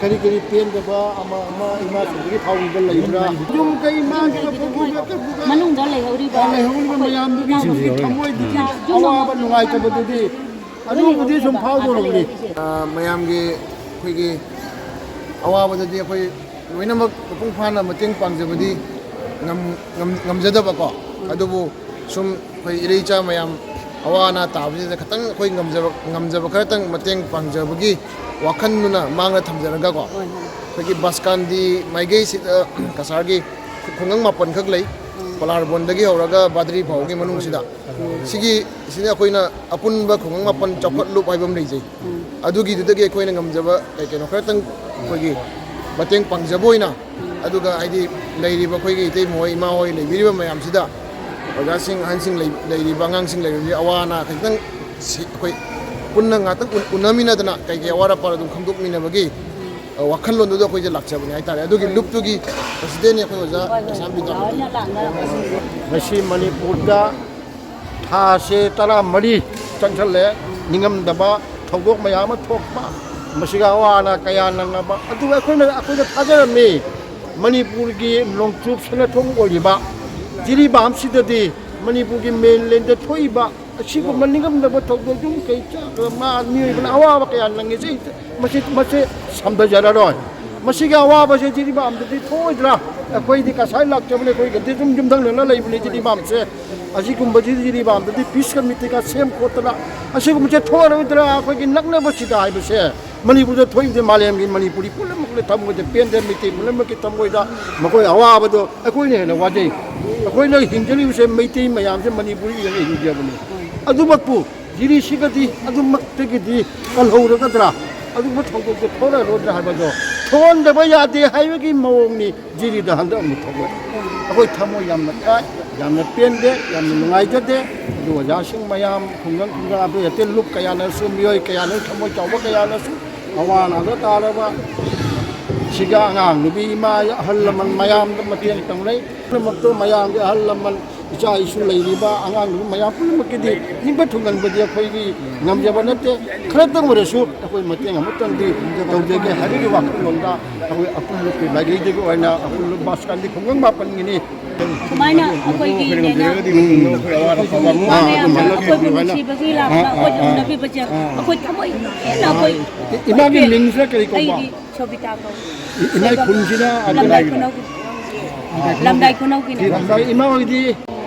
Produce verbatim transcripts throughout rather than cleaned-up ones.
ꯀꯔꯤ ꯀꯔꯤ ꯄꯦꯟꯗꯕ ꯑꯃ ꯑꯃ ꯏꯃꯥꯁꯤꯡꯗꯒꯤ ꯐꯥꯎꯕꯤꯕ ꯂꯩꯕ꯭ꯔꯥ? ꯌꯨꯝ ꯀꯩ ꯃꯥꯡꯈꯤꯕ ꯄꯨꯝꯅꯃꯛ ꯃꯅꯨꯡꯗ ꯂꯩꯍꯧꯔꯤꯕ ꯂꯩꯍꯧꯔꯤꯕ ꯃꯌꯥꯝꯗꯨꯒꯤ ꯍꯧꯖꯤꯛꯀꯤ ꯊꯃꯣꯏꯗꯨꯒꯤ ꯑꯋꯥꯕ ꯅꯨꯡꯉꯥꯏꯇꯕꯗꯨꯗꯤ ꯑꯗꯨꯕꯨꯗꯤ ꯁꯨꯝ ꯐꯥꯎꯗꯧꯔꯕꯅꯤ꯫ ꯑ, ꯃꯌꯥꯝꯒꯤ ꯑꯩꯈꯣꯏꯒꯤ ꯑꯋꯥꯕꯗꯗꯤ ꯑꯩꯈꯣꯏ ꯂꯣꯏꯅꯃꯛ ꯃꯄꯨꯡ ꯐꯥꯅ ꯃꯇꯦꯡ ꯄꯥꯡꯖꯕꯗꯤ ꯉꯝ-, ꯉꯝ-, ꯉꯝꯖꯗꯕꯀꯣ꯫ ꯑꯗꯨꯕꯨ ꯁꯨꯝ ꯑꯩꯈꯣꯏ ꯏꯔꯩꯆꯥ ꯃꯌꯥꯝ ꯑꯋꯥ ꯑꯅꯥ ꯇꯥꯕꯁꯤꯗ ꯈꯤꯇꯪ ꯑꯩꯈꯣꯏ ꯉꯝꯖꯕ, ꯉꯝꯖꯕ ꯈꯔꯇꯪ ꯃꯇꯦꯡ ꯄꯥꯡꯖꯕꯒꯤ ꯋꯥꯈꯜꯗꯨꯅ ꯃꯥꯡꯗ ꯊꯝꯖꯔꯒꯀꯣ꯫ ꯍꯣꯏ, ꯍꯣꯏ꯫ ꯑꯩꯈꯣꯏꯒꯤ ꯕꯁꯀꯥꯟꯗꯤ ꯃꯥꯏꯀꯩꯁꯤꯗ ꯀꯁꯥꯔꯒꯤ ꯈꯨꯡꯒꯪ ꯃꯥꯄꯟꯈꯛ ꯂꯩ꯫ ꯎꯝ꯫ ꯄꯂꯥꯔꯕꯣꯟꯗꯒꯤ ꯍꯧꯔꯒ ꯕꯥꯗ꯭ꯔꯤ ꯐꯥꯎꯒꯤ ꯃꯅꯨꯡꯁꯤꯗ꯫ ꯎꯝ꯫ ꯁꯤꯒꯤ, ꯁꯤꯅ ꯑꯩꯈꯣꯏꯅ ꯑꯄꯨꯟꯕ ꯈꯨꯡꯒꯪ ꯃꯥꯄꯟ ꯆꯥꯎꯈꯠꯂꯨꯞ ꯍꯥꯏꯕ ꯑꯃ ꯂꯩꯖꯩ꯫ ꯎꯝ꯫ ꯑꯗꯨꯒꯤꯗꯨꯗꯒꯤ ꯑꯩꯈꯣꯏꯅ ꯉꯝꯖꯕ ꯀꯩ ꯀꯩꯅꯣ ꯈꯔꯇꯪ ꯑꯩꯈꯣꯏꯒꯤ ꯃꯇꯦꯡ ꯄꯥꯡꯖꯕ ꯑꯣꯏꯅ, ꯑꯗꯨꯒ ꯍꯥꯏꯗꯤ ꯂꯩꯔꯤꯕ ꯑꯩꯈꯣꯏꯒꯤ ꯏꯇꯩꯃ ꯍꯣꯏ, ꯏꯃꯥ ꯍꯣꯏ ꯂꯩꯕꯤꯔꯤꯕ ꯃꯌꯥꯝꯁꯤꯗ, ꯑꯣꯖꯥꯁꯤꯡ, ꯑꯍꯟꯁꯤꯡ ꯂꯩ-, ꯂꯩꯔꯤꯕ ꯑꯉꯥꯡꯁꯤꯡ ꯂꯩꯔꯤꯕ ꯑꯋꯥ ꯑꯅꯥ ꯈꯤꯇꯪ ꯁꯤ-, ꯑꯩꯈꯣꯏ ꯄꯨꯟꯅ ꯉꯥꯛꯇꯪ ꯎꯟ-, ꯎꯅꯃꯤꯟꯅꯗꯅ ꯀꯩ ꯀꯩ ꯑꯋꯥꯠ ꯑꯄꯥ ꯑꯗꯨꯝ ꯈꯪꯗꯣꯛꯃꯤꯟꯅꯕꯒꯤ, ꯑ, ꯋꯥꯈꯜꯂꯣꯟꯗꯨꯗ ꯑꯩꯈꯣꯏꯁꯦ ꯂꯥꯛꯆꯕꯅꯦ ꯍꯥꯏꯇꯥꯔꯦ꯫ ꯑꯗꯨꯒꯤ ꯂꯨꯞꯇꯨꯒꯤ ꯄ꯭ꯔꯁꯤꯗꯦꯟꯅꯤ ꯑꯩꯈꯣꯏ ꯑꯣꯖꯥ ꯀꯩꯁꯥꯝꯕꯤ ꯇꯥꯃꯣ꯫ ꯉꯁꯤ ꯃꯅꯤꯄꯨꯔꯗ ꯊꯥꯁꯦ ꯇꯔꯥꯃꯔꯤ ꯆꯪꯁꯜꯂꯦ꯫ ꯅꯤꯡꯉꯝꯗꯕ ꯊꯧꯗꯣꯛ ꯃꯌꯥꯝ ꯑꯃ ꯊꯣꯛꯄ, ꯃꯁꯤꯒ ꯑꯋꯥ ꯑꯅꯥ ꯀꯌꯥ ꯅꯪꯉꯕ, ꯑꯗꯨꯒ ꯑꯩꯈꯣꯏꯅ, ꯑꯩꯈꯣꯏꯅ ꯊꯥꯖꯔꯝꯃꯤ꯫ ꯃꯅꯤꯄꯨꯔꯒꯤ ꯅꯣꯡꯆꯨꯞ ꯁꯦꯟꯖꯊꯣꯡ ꯑꯣꯏꯔꯤꯕ ꯖꯤꯔꯤꯕꯥꯝꯁꯤꯗꯗꯤ ꯃꯅꯤꯄꯨꯔꯒꯤ ꯃꯦꯟꯂꯦꯟꯗ ꯊꯣꯛꯏꯕ ꯑꯁꯤꯒꯨꯝꯕ ꯅꯤꯡꯉꯝꯗꯕ ꯊꯧꯗꯣꯛ, ꯌꯨꯝ ꯀꯩ ꯆꯥꯛ, ꯃꯥ-, ꯃꯤꯑꯣꯏꯕꯅ ꯑꯋꯥꯕ ꯀꯌꯥ ꯅꯪꯉꯤꯁꯦ ꯃꯁꯤ, ꯃꯁꯤ ꯁꯝꯊꯖꯔꯔꯣꯏ꯫ ꯃꯁꯤꯒꯤ ꯑꯋꯥꯕꯁꯦ ꯖꯤꯔꯤꯕꯥꯝꯗꯗꯤ ꯊꯣꯛꯑꯣꯏꯗ꯭ꯔꯥ? ꯑꯩꯈꯣꯏꯗꯤ ꯀꯁꯥꯏ ꯂꯥꯛꯆꯕꯅꯦ, ꯑꯩꯈꯣꯏꯒꯗꯤ ꯑꯗꯨꯝ ꯌꯨꯝꯊꯪꯅꯅ ꯂꯩꯕꯅꯦ ꯖꯤꯔꯤꯕꯥꯝꯁꯦ꯫ ꯑꯁꯤꯒꯨꯝꯕꯁꯤ ꯖꯤꯔꯤꯕꯥꯝꯗꯗꯤ ꯄꯤꯁ ꯀꯃꯤꯇꯤꯒ ꯁꯦꯝ ꯈꯣꯠꯇꯅ ꯑꯁꯤꯒꯨꯝꯕꯁꯦ ꯊꯣꯛꯑꯔꯣꯏꯗ꯭ꯔꯥ? ꯑꯩꯈꯣꯏꯒꯤ ꯅꯛꯅꯕꯁꯤꯗ ꯍꯥꯏꯕꯁꯦ ꯃꯅꯤꯄꯨꯔꯗ ꯊꯣꯛꯏꯕꯁꯦ ꯃꯥꯂꯦꯝꯒꯤ ꯃꯅꯤꯄꯨꯔꯤ ꯄꯨꯝꯅꯃꯛꯀꯤ ꯊꯃꯣꯏꯗ ꯄꯦꯟꯗꯦ, ꯃꯩꯇꯩ ꯄꯨꯝꯅꯃꯛꯀꯤ ꯊꯃꯣꯏꯗ ꯃꯈꯣꯏ ꯑꯋꯥꯕꯗꯣ ꯑꯩꯈꯣꯏꯅ ꯍꯦꯟꯅ ꯋꯥꯖꯩ꯫ ꯑꯩꯈꯣꯏꯅ ꯍꯤꯡꯖꯔꯤꯕꯁꯦ ꯃꯩꯇꯩ ꯃꯌꯥꯝꯁꯦ ꯃꯅꯤꯄꯨꯔꯤ ꯍꯤꯡꯖꯕꯅꯤ꯫ ꯑꯗꯨꯃꯛꯄꯨ ꯖꯤꯔꯤꯁꯤꯒꯗꯤ ꯑꯗꯨꯃꯛꯇꯒꯤꯗꯤ ꯀꯜꯍꯧꯔꯒꯗ꯭ꯔꯥ? ꯑꯗꯨꯒꯨꯝꯕ ꯊꯧꯗꯣꯛꯇꯣ ꯊꯣꯛꯂꯔꯣꯏꯗ꯭ꯔꯥ ꯍꯥꯏꯕꯗꯣ ꯊꯣꯛꯍꯟꯗꯕ ꯌꯥꯗꯦ ꯍꯥꯏꯕꯒꯤ ꯃꯑꯣꯡꯅꯤ ꯖꯤꯔꯤꯗ ꯍꯟꯗꯛ ꯑꯃꯨꯛ ꯊꯣꯛꯂꯛꯏ꯫ ꯑꯩꯈꯣꯏ ꯊꯃꯣꯏ ꯌꯥꯝꯅ ꯀꯥꯏ, ꯌꯥꯝꯅ ꯄꯦꯟꯗꯦ, ꯌꯥꯝꯅ ꯅꯨꯡꯉꯥꯏꯖꯗꯦ꯫ ꯑꯗꯨ ꯑꯣꯖꯥꯁꯤꯡ ꯃꯌꯥꯝ ꯈꯨꯡꯒꯪ ꯈꯨꯡꯒꯪ ꯑꯇꯩ ꯑꯇꯩ ꯂꯨꯞ ꯀꯌꯥꯅꯁꯨ, ꯃꯤꯑꯣꯏ ꯀꯌꯥꯅ ꯊꯃꯣꯏ ꯆꯥꯎꯕ ꯀꯌꯥꯅꯁꯨ ꯑꯋꯥ ꯑꯅꯥꯗ ꯇꯥꯔꯕ ꯁꯤꯒ ꯑꯉꯥꯡ ꯅꯨꯄꯤ ꯏꯃꯥ ꯑꯍꯜ ꯂꯃꯟ ꯃꯌꯥꯝꯗ ꯃꯇꯦꯡ ꯇꯧꯅꯩ꯫ ꯄꯨꯝꯅꯃꯛꯇꯣ ꯃꯌꯥꯝꯒꯤ ꯑꯍꯜ ꯂꯃꯟ ꯏꯆꯥ ꯏꯁꯨ ꯂꯩꯔꯤꯕ ꯑꯉꯥꯡ ꯅꯨꯄꯤ ꯃꯌꯥꯝ ꯄꯨꯝꯅꯃꯛꯀꯤꯗꯤ ꯅꯤꯡꯕ ꯊꯨꯡꯍꯟꯕꯗꯤ ꯑꯩꯈꯣꯏꯒꯤ ꯉꯝꯖꯕ ꯅꯠꯇꯦ꯫ ꯈꯔꯇꯪ ꯑꯣꯏꯔꯁꯨ ꯑꯩꯈꯣꯏ ꯃꯇꯦꯡ ꯑꯃꯇꯪꯗꯤ ꯇꯧꯖꯒꯦ ꯍꯥꯏꯕꯒꯤ ꯋꯥꯈꯜꯂꯣꯟꯗ ꯑꯩꯈꯣꯏ ꯑꯄꯨꯟꯕ ꯑꯩꯈꯣꯏ ꯃꯥꯏꯀꯩꯗꯒꯤ ꯑꯣꯏꯅ ꯑꯄꯨꯟꯕ ꯕꯥꯁꯀꯥꯟꯗꯤ ꯈꯨꯡꯒꯪ ꯃꯥꯄꯟꯒꯤꯅꯤ꯫ ꯁꯨꯃꯥꯏꯅ ꯑꯩꯈꯣꯏꯒꯤ ꯅꯦꯅꯥ ꯅꯨꯄꯥ ꯃꯌꯥꯝꯅ ꯑꯩꯈꯣꯏꯕꯨ ꯅꯨꯡꯁꯤꯕꯒꯤ ꯂꯥꯛꯄ ꯑꯩꯈꯣꯏ ꯎꯅꯕꯤꯕꯁꯦ ꯑꯩꯈꯣꯏ ꯊꯃꯣꯏ ꯍꯦꯟꯅ ꯑꯩꯈꯣꯏ ꯏꯃꯥꯒꯤ ꯃꯤꯡꯁꯤꯅ ꯀꯔꯤ ꯀꯧꯕ? ꯑꯩꯗꯤ ꯁꯣꯕꯤꯇꯥ ꯀꯧꯏ꯫ ꯏꯃꯥꯏ ꯈꯨꯟꯁꯤꯅ ꯂꯝꯗꯥꯏ ꯈꯨꯅꯧꯒꯤ꯫ ꯂꯝꯗꯥꯏ ꯈꯨꯅꯧꯒꯤꯅꯦ꯫ ꯏꯃꯥ ꯍꯣꯏꯗꯤ?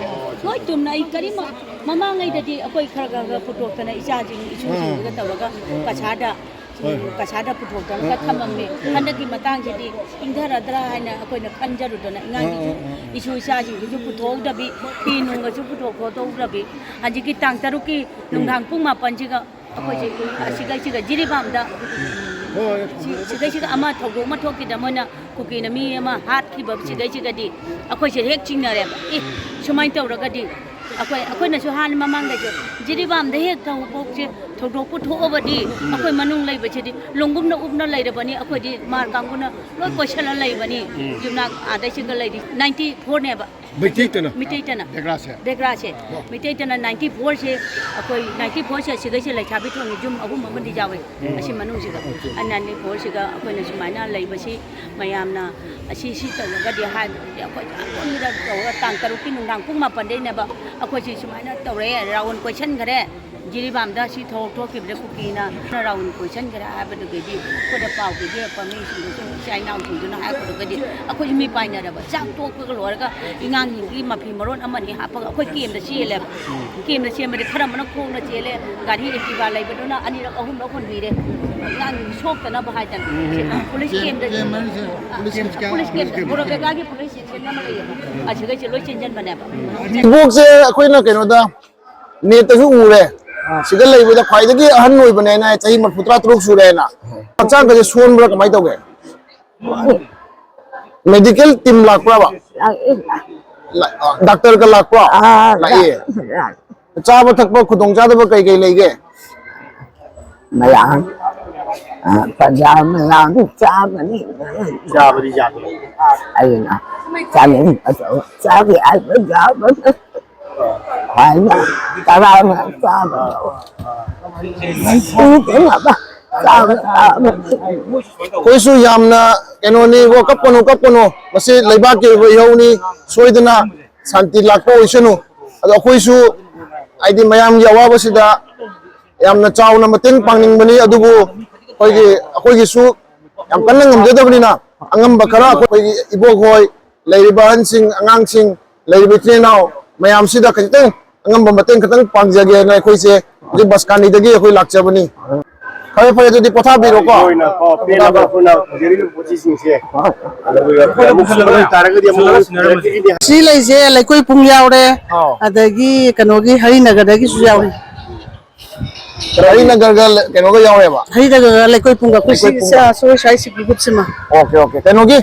ꯂꯣꯏ ꯆꯨꯝꯅ ꯑꯩ ꯀꯔꯤꯃ-, ꯃꯃꯥꯡꯉꯩꯗꯗꯤ ꯑꯩꯈꯣꯏ ꯈꯔ ꯈꯔ ꯈꯔ ꯄꯨꯊꯣꯛꯇꯅ ꯏꯆꯥꯁꯤꯡ ꯏꯁꯨꯁꯤꯡꯁꯤꯒ ꯇꯧꯔꯒ ꯀꯁꯥꯗ, ꯍꯣꯏ, ꯍꯣꯏ, ꯀꯁꯥꯗ ꯄꯨꯊꯣꯛꯇꯅ ꯈꯔ ꯊꯝꯃꯝꯃꯤ꯫ ꯍꯟꯗꯛꯀꯤ ꯃꯇꯥꯡꯁꯤꯗꯤ ꯏꯪꯊꯔꯗ꯭ꯔꯥ ꯍꯥꯏꯅ ꯑꯩꯈꯣꯏꯅ ꯈꯟꯖꯔꯨꯗꯅ ꯏꯉꯥꯡꯒꯤꯁꯨ, ꯏꯁꯨ ꯏꯆꯥꯁꯤꯡꯁꯤꯁꯨ ꯄꯨꯊꯣꯛꯍꯧꯗꯕꯤ, ꯐꯤ ꯅꯨꯡꯒꯁꯨ ꯄꯨꯊꯣꯛ ꯈꯣꯠꯇꯣꯛꯍꯧꯗꯕꯤ, ꯍꯧꯖꯤꯛꯀꯤ ꯇꯥꯡ ꯇꯔꯨꯛꯀꯤ ꯅꯨꯡꯗꯥꯡ ꯄꯨꯡ ꯃꯥꯄꯟꯁꯤꯒ ꯑꯩꯈꯣꯏꯁꯦ ꯑꯁꯤꯒꯩꯁꯤꯒ ꯖꯤꯔꯤꯕꯥꯝꯗ ꯍꯣꯏ꯫ ꯁꯤ-, ꯁꯤꯒꯩꯁꯤꯒ ꯑꯃ ꯊꯧꯗꯣꯛ ꯑꯃ ꯊꯣꯛꯈꯤꯗ ꯃꯣꯏꯅ ꯀꯨꯀꯤꯅ ꯃꯤ ꯑꯃ ꯍꯥꯠꯈꯤꯕ ꯁꯤꯒꯩꯁꯤꯒꯗꯤ ꯑꯩꯈꯣꯏꯁꯦ ꯍꯦꯛ ꯆꯤꯡꯅꯔꯦꯕ꯫ ꯑꯦ, ꯁꯨꯃꯥꯏꯅ ꯇꯧꯔꯒꯗꯤ ꯑꯩꯈꯣꯏ, ꯑꯩꯈꯣꯏꯅꯁꯨ ꯍꯥꯟꯅ ꯃꯃꯥꯡꯗꯁꯨ ꯖꯤꯔꯤꯕꯥꯝꯗ ꯍꯦꯛ ꯊꯧꯗꯣꯛꯁꯦ, ꯊꯧꯗꯣꯛꯄꯨ ꯊꯣꯛꯑꯕꯗꯤ ꯑꯩꯈꯣꯏ ꯃꯅꯨꯡ ꯂꯩꯕꯁꯤꯗꯤ ꯂꯣꯡꯒꯨꯝꯅ ꯎꯞꯅ ꯂꯩꯔꯕꯅꯤ꯫ ꯑꯩꯈꯣꯏꯗꯤ ꯃꯥꯔ ꯀꯥꯡꯕꯨꯅ ꯂꯣꯏ ꯀꯣꯏꯁꯜꯂ ꯂꯩꯕꯅꯤ꯫ ꯌꯨꯝꯅꯥꯛ ꯑꯥꯗꯩꯁꯤꯒ ꯂꯩꯔꯤ ꯅꯥꯏꯟꯇꯤ ꯐꯣꯔꯅꯦꯕ꯫ ꯃꯩꯇꯩꯇꯅ? ꯃꯩꯇꯩꯇꯅ꯫ ꯕꯦꯒ꯭ꯔꯥꯁꯦ? ꯕꯦꯒ꯭ꯔꯥꯁꯦ꯫ ꯃꯩꯇꯩꯇꯅ ꯅꯥꯏꯟꯇꯤ ꯐꯣꯔꯁꯦ, ꯑꯩꯈꯣꯏ ꯅꯥꯏꯟꯇꯤ ꯐꯣꯔꯁꯦ ꯁꯤꯒꯩꯁꯦ ꯂꯩꯁꯥꯕꯤ ꯊꯣꯡꯉꯤ ꯌꯨꯝ ꯑꯍꯨꯝ ꯑꯃꯗꯤ ꯌꯥꯎꯋꯦ꯫ ꯑꯁꯤ ꯃꯅꯨꯡꯁꯤꯗ꯫ ꯑ, ꯅꯥꯏꯟꯇꯤ ꯐꯣꯔꯁꯤꯒ ꯑꯩꯈꯣꯏꯅ ꯁꯨꯃꯥꯏꯅ ꯂꯩꯕꯁꯤ ꯃꯌꯥꯝꯅ ꯑꯁꯤ ꯁꯤ ꯇꯧꯔꯒꯗꯤ ꯍꯥꯏꯕꯗꯨꯗꯤ ꯑꯩꯈꯣꯏ ꯑꯀꯣꯟꯕꯗ ꯇꯧꯔꯒ ꯇꯥꯡ ꯇꯔꯨꯛꯀꯤ ꯅꯨꯡꯗꯥꯡ ꯄꯨꯡ ꯃꯥꯄꯟꯗꯩꯅꯦꯕ ꯑꯩꯈꯣꯏꯁꯤ ꯁꯨꯃꯥꯏꯅ ꯇꯧꯔꯦ, ꯔꯥꯎꯟ ꯀꯣꯏꯁꯟꯈ꯭ꯔꯦ꯫ ꯖꯤꯔꯤꯕꯥꯝꯗ ꯁꯤ ꯊꯧꯗꯣꯛ ꯊꯣꯛꯈꯤꯕꯗ ꯀꯨꯀꯤꯅ ꯔꯥꯎꯟ ꯀꯣꯏꯁꯟꯈ꯭ꯔꯦ ꯍꯥꯏꯕꯗꯨꯒꯤꯗꯤ ꯑꯩꯈꯣꯏꯗ ꯄꯥꯎ ꯄꯤꯕꯤꯔꯛꯄ ꯃꯤꯁꯤꯡꯗꯨꯁꯨ, ꯏꯆꯥ ꯏꯅꯥꯎꯁꯤꯡꯗꯨꯅ ꯍꯥꯏꯔꯛꯄꯗꯨꯒꯗꯤ ꯑꯩꯈꯣꯏꯁꯨ ꯃꯤ ꯄꯥꯏꯅꯔꯕ꯫ ꯆꯥꯛ ꯇꯣꯛꯄꯒ ꯂꯣꯏꯔꯒ ꯏꯉꯥꯡꯁꯤꯡꯒꯤ ꯃꯐꯤ ꯃꯔꯣꯟ ꯑꯃꯅꯤ ꯍꯥꯞꯄꯒ ꯑꯩꯈꯣꯏ ꯀꯦꯝꯗ ꯆꯦꯜꯂꯦꯕ꯫ ꯀꯦꯝꯗ ꯆꯦꯟꯕꯗꯤ ꯈꯔ ꯑꯃꯅ ꯈꯣꯡꯅ ꯆꯦꯜꯂꯦ, ꯒꯥꯔꯤ ꯑꯦꯛꯇꯤꯚꯥ ꯂꯩꯕꯗꯨꯅ ꯑꯅꯤꯔꯛ ꯑꯍꯨꯝꯂꯛ ꯍꯣꯟꯕꯤꯔꯦ, ꯏꯉꯥꯡꯁꯤꯡ ꯁꯣꯛꯇꯅꯕ ꯍꯥꯏꯗꯅ꯫ ꯄꯨꯂꯤꯁ ꯀꯦꯝꯗ, ꯀꯦꯝ ꯍꯥꯏꯁꯦ ꯄꯨꯂꯤꯁ ꯀꯦꯝ ꯀꯌꯥ? ꯄꯨꯂꯤꯁ ꯀꯦꯝꯗ, ꯄꯨꯂꯤꯁ ꯀꯦꯝ꯫ ꯕꯣꯔꯣꯕꯦꯒꯥꯒꯤ ꯄꯨꯂꯤꯁ ꯁ꯭ꯇꯦꯁꯟ ꯑꯃ ꯂꯩꯌꯦꯕ, ꯑꯁꯤꯒꯩꯁꯦ ꯂꯣꯏ ꯆꯦꯟꯁꯤꯟꯕꯅꯦꯕ꯫ ꯏꯕꯣꯛꯁꯦ ꯑꯩꯈꯣꯏꯅ ꯀꯩꯅꯣꯗ ꯅꯦꯠꯇꯁꯨ ꯎꯔꯦ꯫ ꯑꯥ꯫ ꯁꯤꯗ ꯂꯩꯕꯗ ꯈ꯭ꯋꯥꯏꯗꯒꯤ ꯑꯍꯟ ꯑꯣꯏꯕꯅꯦꯅ ꯍꯥꯏ, ꯆꯍꯤ ꯃꯔꯐꯨꯇꯔꯥ ꯇꯔꯨꯛ ꯁꯨꯔꯦꯅ꯫ ꯍꯛꯆꯥꯡꯒꯁꯦ ꯁꯣꯟꯕ꯭ꯔꯥ ꯀꯃꯥꯏꯅ ꯇꯧꯒꯦ? ꯃꯦꯗꯤꯀꯦꯜ ꯇꯤꯝ ꯂꯥꯛꯄ꯭ꯔꯕ? ꯂꯥꯛꯏ꯫ ꯂꯥꯛ-, ꯑ, ꯗꯥꯛꯇꯔꯒ ꯂꯥꯛꯄ꯭ꯔꯣ? ꯑꯥ, ꯂꯥꯛꯏ꯫ ꯂꯥꯛ-, ꯂꯥꯛ-, ꯆꯥꯕ ꯊꯛꯄ ꯈꯨꯗꯣꯡꯆꯥꯗꯕ ꯀꯩ ꯀꯩ ꯂꯩꯒꯦ? ꯃꯌꯥꯝ꯫ ꯄ꯭ꯔꯖꯥ ꯃꯌꯥꯝ ꯆꯥꯕꯅꯤ꯫ ꯆꯥꯕꯗꯤ ꯌꯥꯗꯦ꯫ ꯑꯩꯅ ꯆꯥꯅꯤꯡꯕꯗꯣ ꯆꯥꯕ ꯌꯥꯕ ꯆꯥꯕ꯫ ꯍꯥꯏꯅ ꯇꯔꯥꯅ ꯆꯥꯕꯗꯣ ꯁꯨꯗꯅꯕ ꯆꯥꯕ ꯇꯥꯕꯅꯤ꯫ ꯑꯩꯈꯣꯏꯁꯨ ꯌꯥꯝꯅ ꯀꯩꯅꯣꯅꯤ ꯏꯕꯣ, ꯀꯞꯀꯅꯨ ꯀꯞꯀꯅꯨ, ꯃꯁꯤ ꯂꯩꯕꯥꯛꯀꯤ ꯑꯣꯏꯕ ꯏꯍꯧꯅꯤ, ꯁꯣꯏꯗꯅ ꯁꯥꯟꯇꯤ ꯂꯥꯛꯄ ꯑꯣꯏꯁꯅꯨ꯫ ꯑꯗꯣ ꯑꯩꯈꯣꯏꯁꯨ ꯍꯥꯏꯗꯤ ꯃꯌꯥꯝꯒꯤ ꯑꯋꯥꯕꯁꯤꯗ ꯌꯥꯝꯅ ꯆꯥꯎꯅ ꯃꯇꯦꯡ ꯄꯥꯡꯅꯤꯡꯕꯅꯤ, ꯑꯗꯨꯕꯨ ꯑꯩꯈꯣꯏꯒꯤ ꯑꯩꯈꯣꯏꯒꯤꯁꯨ ꯌꯥꯝ ꯀꯟꯅ ꯉꯝꯖꯗꯕꯅꯤꯅ ꯑꯉꯝꯕ ꯈꯔ ꯑꯩꯈꯣꯏꯒꯤ ꯏꯕꯣꯛ ꯍꯣꯏ, ꯂꯩꯔꯤꯕ ꯑꯍꯟꯁꯤꯡ, ꯑꯉꯥꯡꯁꯤꯡ, ꯂꯩꯔꯤꯕ ꯏꯆꯤꯜ ꯏꯅꯥꯎ ꯃꯌꯥꯝꯁꯤꯗ ꯈꯖꯤꯛꯇꯪ ꯑꯉꯝꯕ ꯃꯇꯦꯡ ꯈꯤꯇꯪ ꯄꯥꯡꯖꯒꯦꯅ ꯑꯩꯈꯣꯏꯁꯦ ꯍꯧꯖꯤꯛ ꯕꯁꯀꯥꯅꯤꯗꯒꯤ ꯑꯩꯈꯣꯏ ꯂꯥꯛꯆꯕꯅꯤ꯫ ꯐꯔꯦ ꯐꯔꯦ, ꯑꯗꯨꯗꯤ ꯄꯣꯊꯥꯕꯤꯔꯣꯀꯣ꯫ ꯑꯩꯈꯣꯏꯅ ꯀꯣ ꯄꯦꯟꯅꯕ ꯑꯩꯈꯣꯏꯅ ꯄꯨꯖꯔꯤꯕ ꯄꯣꯠꯆꯩꯁꯤꯡꯁꯦ ꯑꯗꯨꯒ ꯑꯃꯨꯛ ꯁꯨꯝꯕ ꯇꯥꯔꯒꯗꯤ ꯑꯃꯨꯛ ꯄꯨꯖꯔꯛꯈꯤꯒꯅꯤ꯫ ꯁꯤ ꯂꯩꯁꯦ ꯂꯩꯀꯣꯏ ꯄꯨꯡ ꯌꯥꯎꯔꯦ, ꯑꯥꯎ꯫ ꯑꯗꯒꯤ ꯀꯩꯅꯣꯒꯤ ꯍꯔꯤꯅꯒꯔꯗꯒꯤꯁꯨ ꯌꯥꯎꯔꯦ꯫ ꯍꯔꯤꯅꯒꯔꯒ ꯀꯩꯅꯣꯒ ꯌꯥꯎꯔꯦꯕ꯫ ꯍꯔꯤꯅꯒꯔꯒ ꯂꯩꯀꯣꯏ ꯄꯨꯡꯒ ꯑꯩꯈꯣꯏ ꯁꯤ ꯂꯩꯀꯣꯏ ꯄꯨꯡꯒ꯫ ꯑꯩꯈꯣꯏ ꯁ꯭ꯋꯥꯏ ꯁꯤꯒꯤ ꯒ꯭ꯔꯨꯞꯁꯤꯃ꯫ ꯑꯣꯀꯦ ꯑꯣꯀꯦ, ꯀꯩꯅꯣꯒꯤ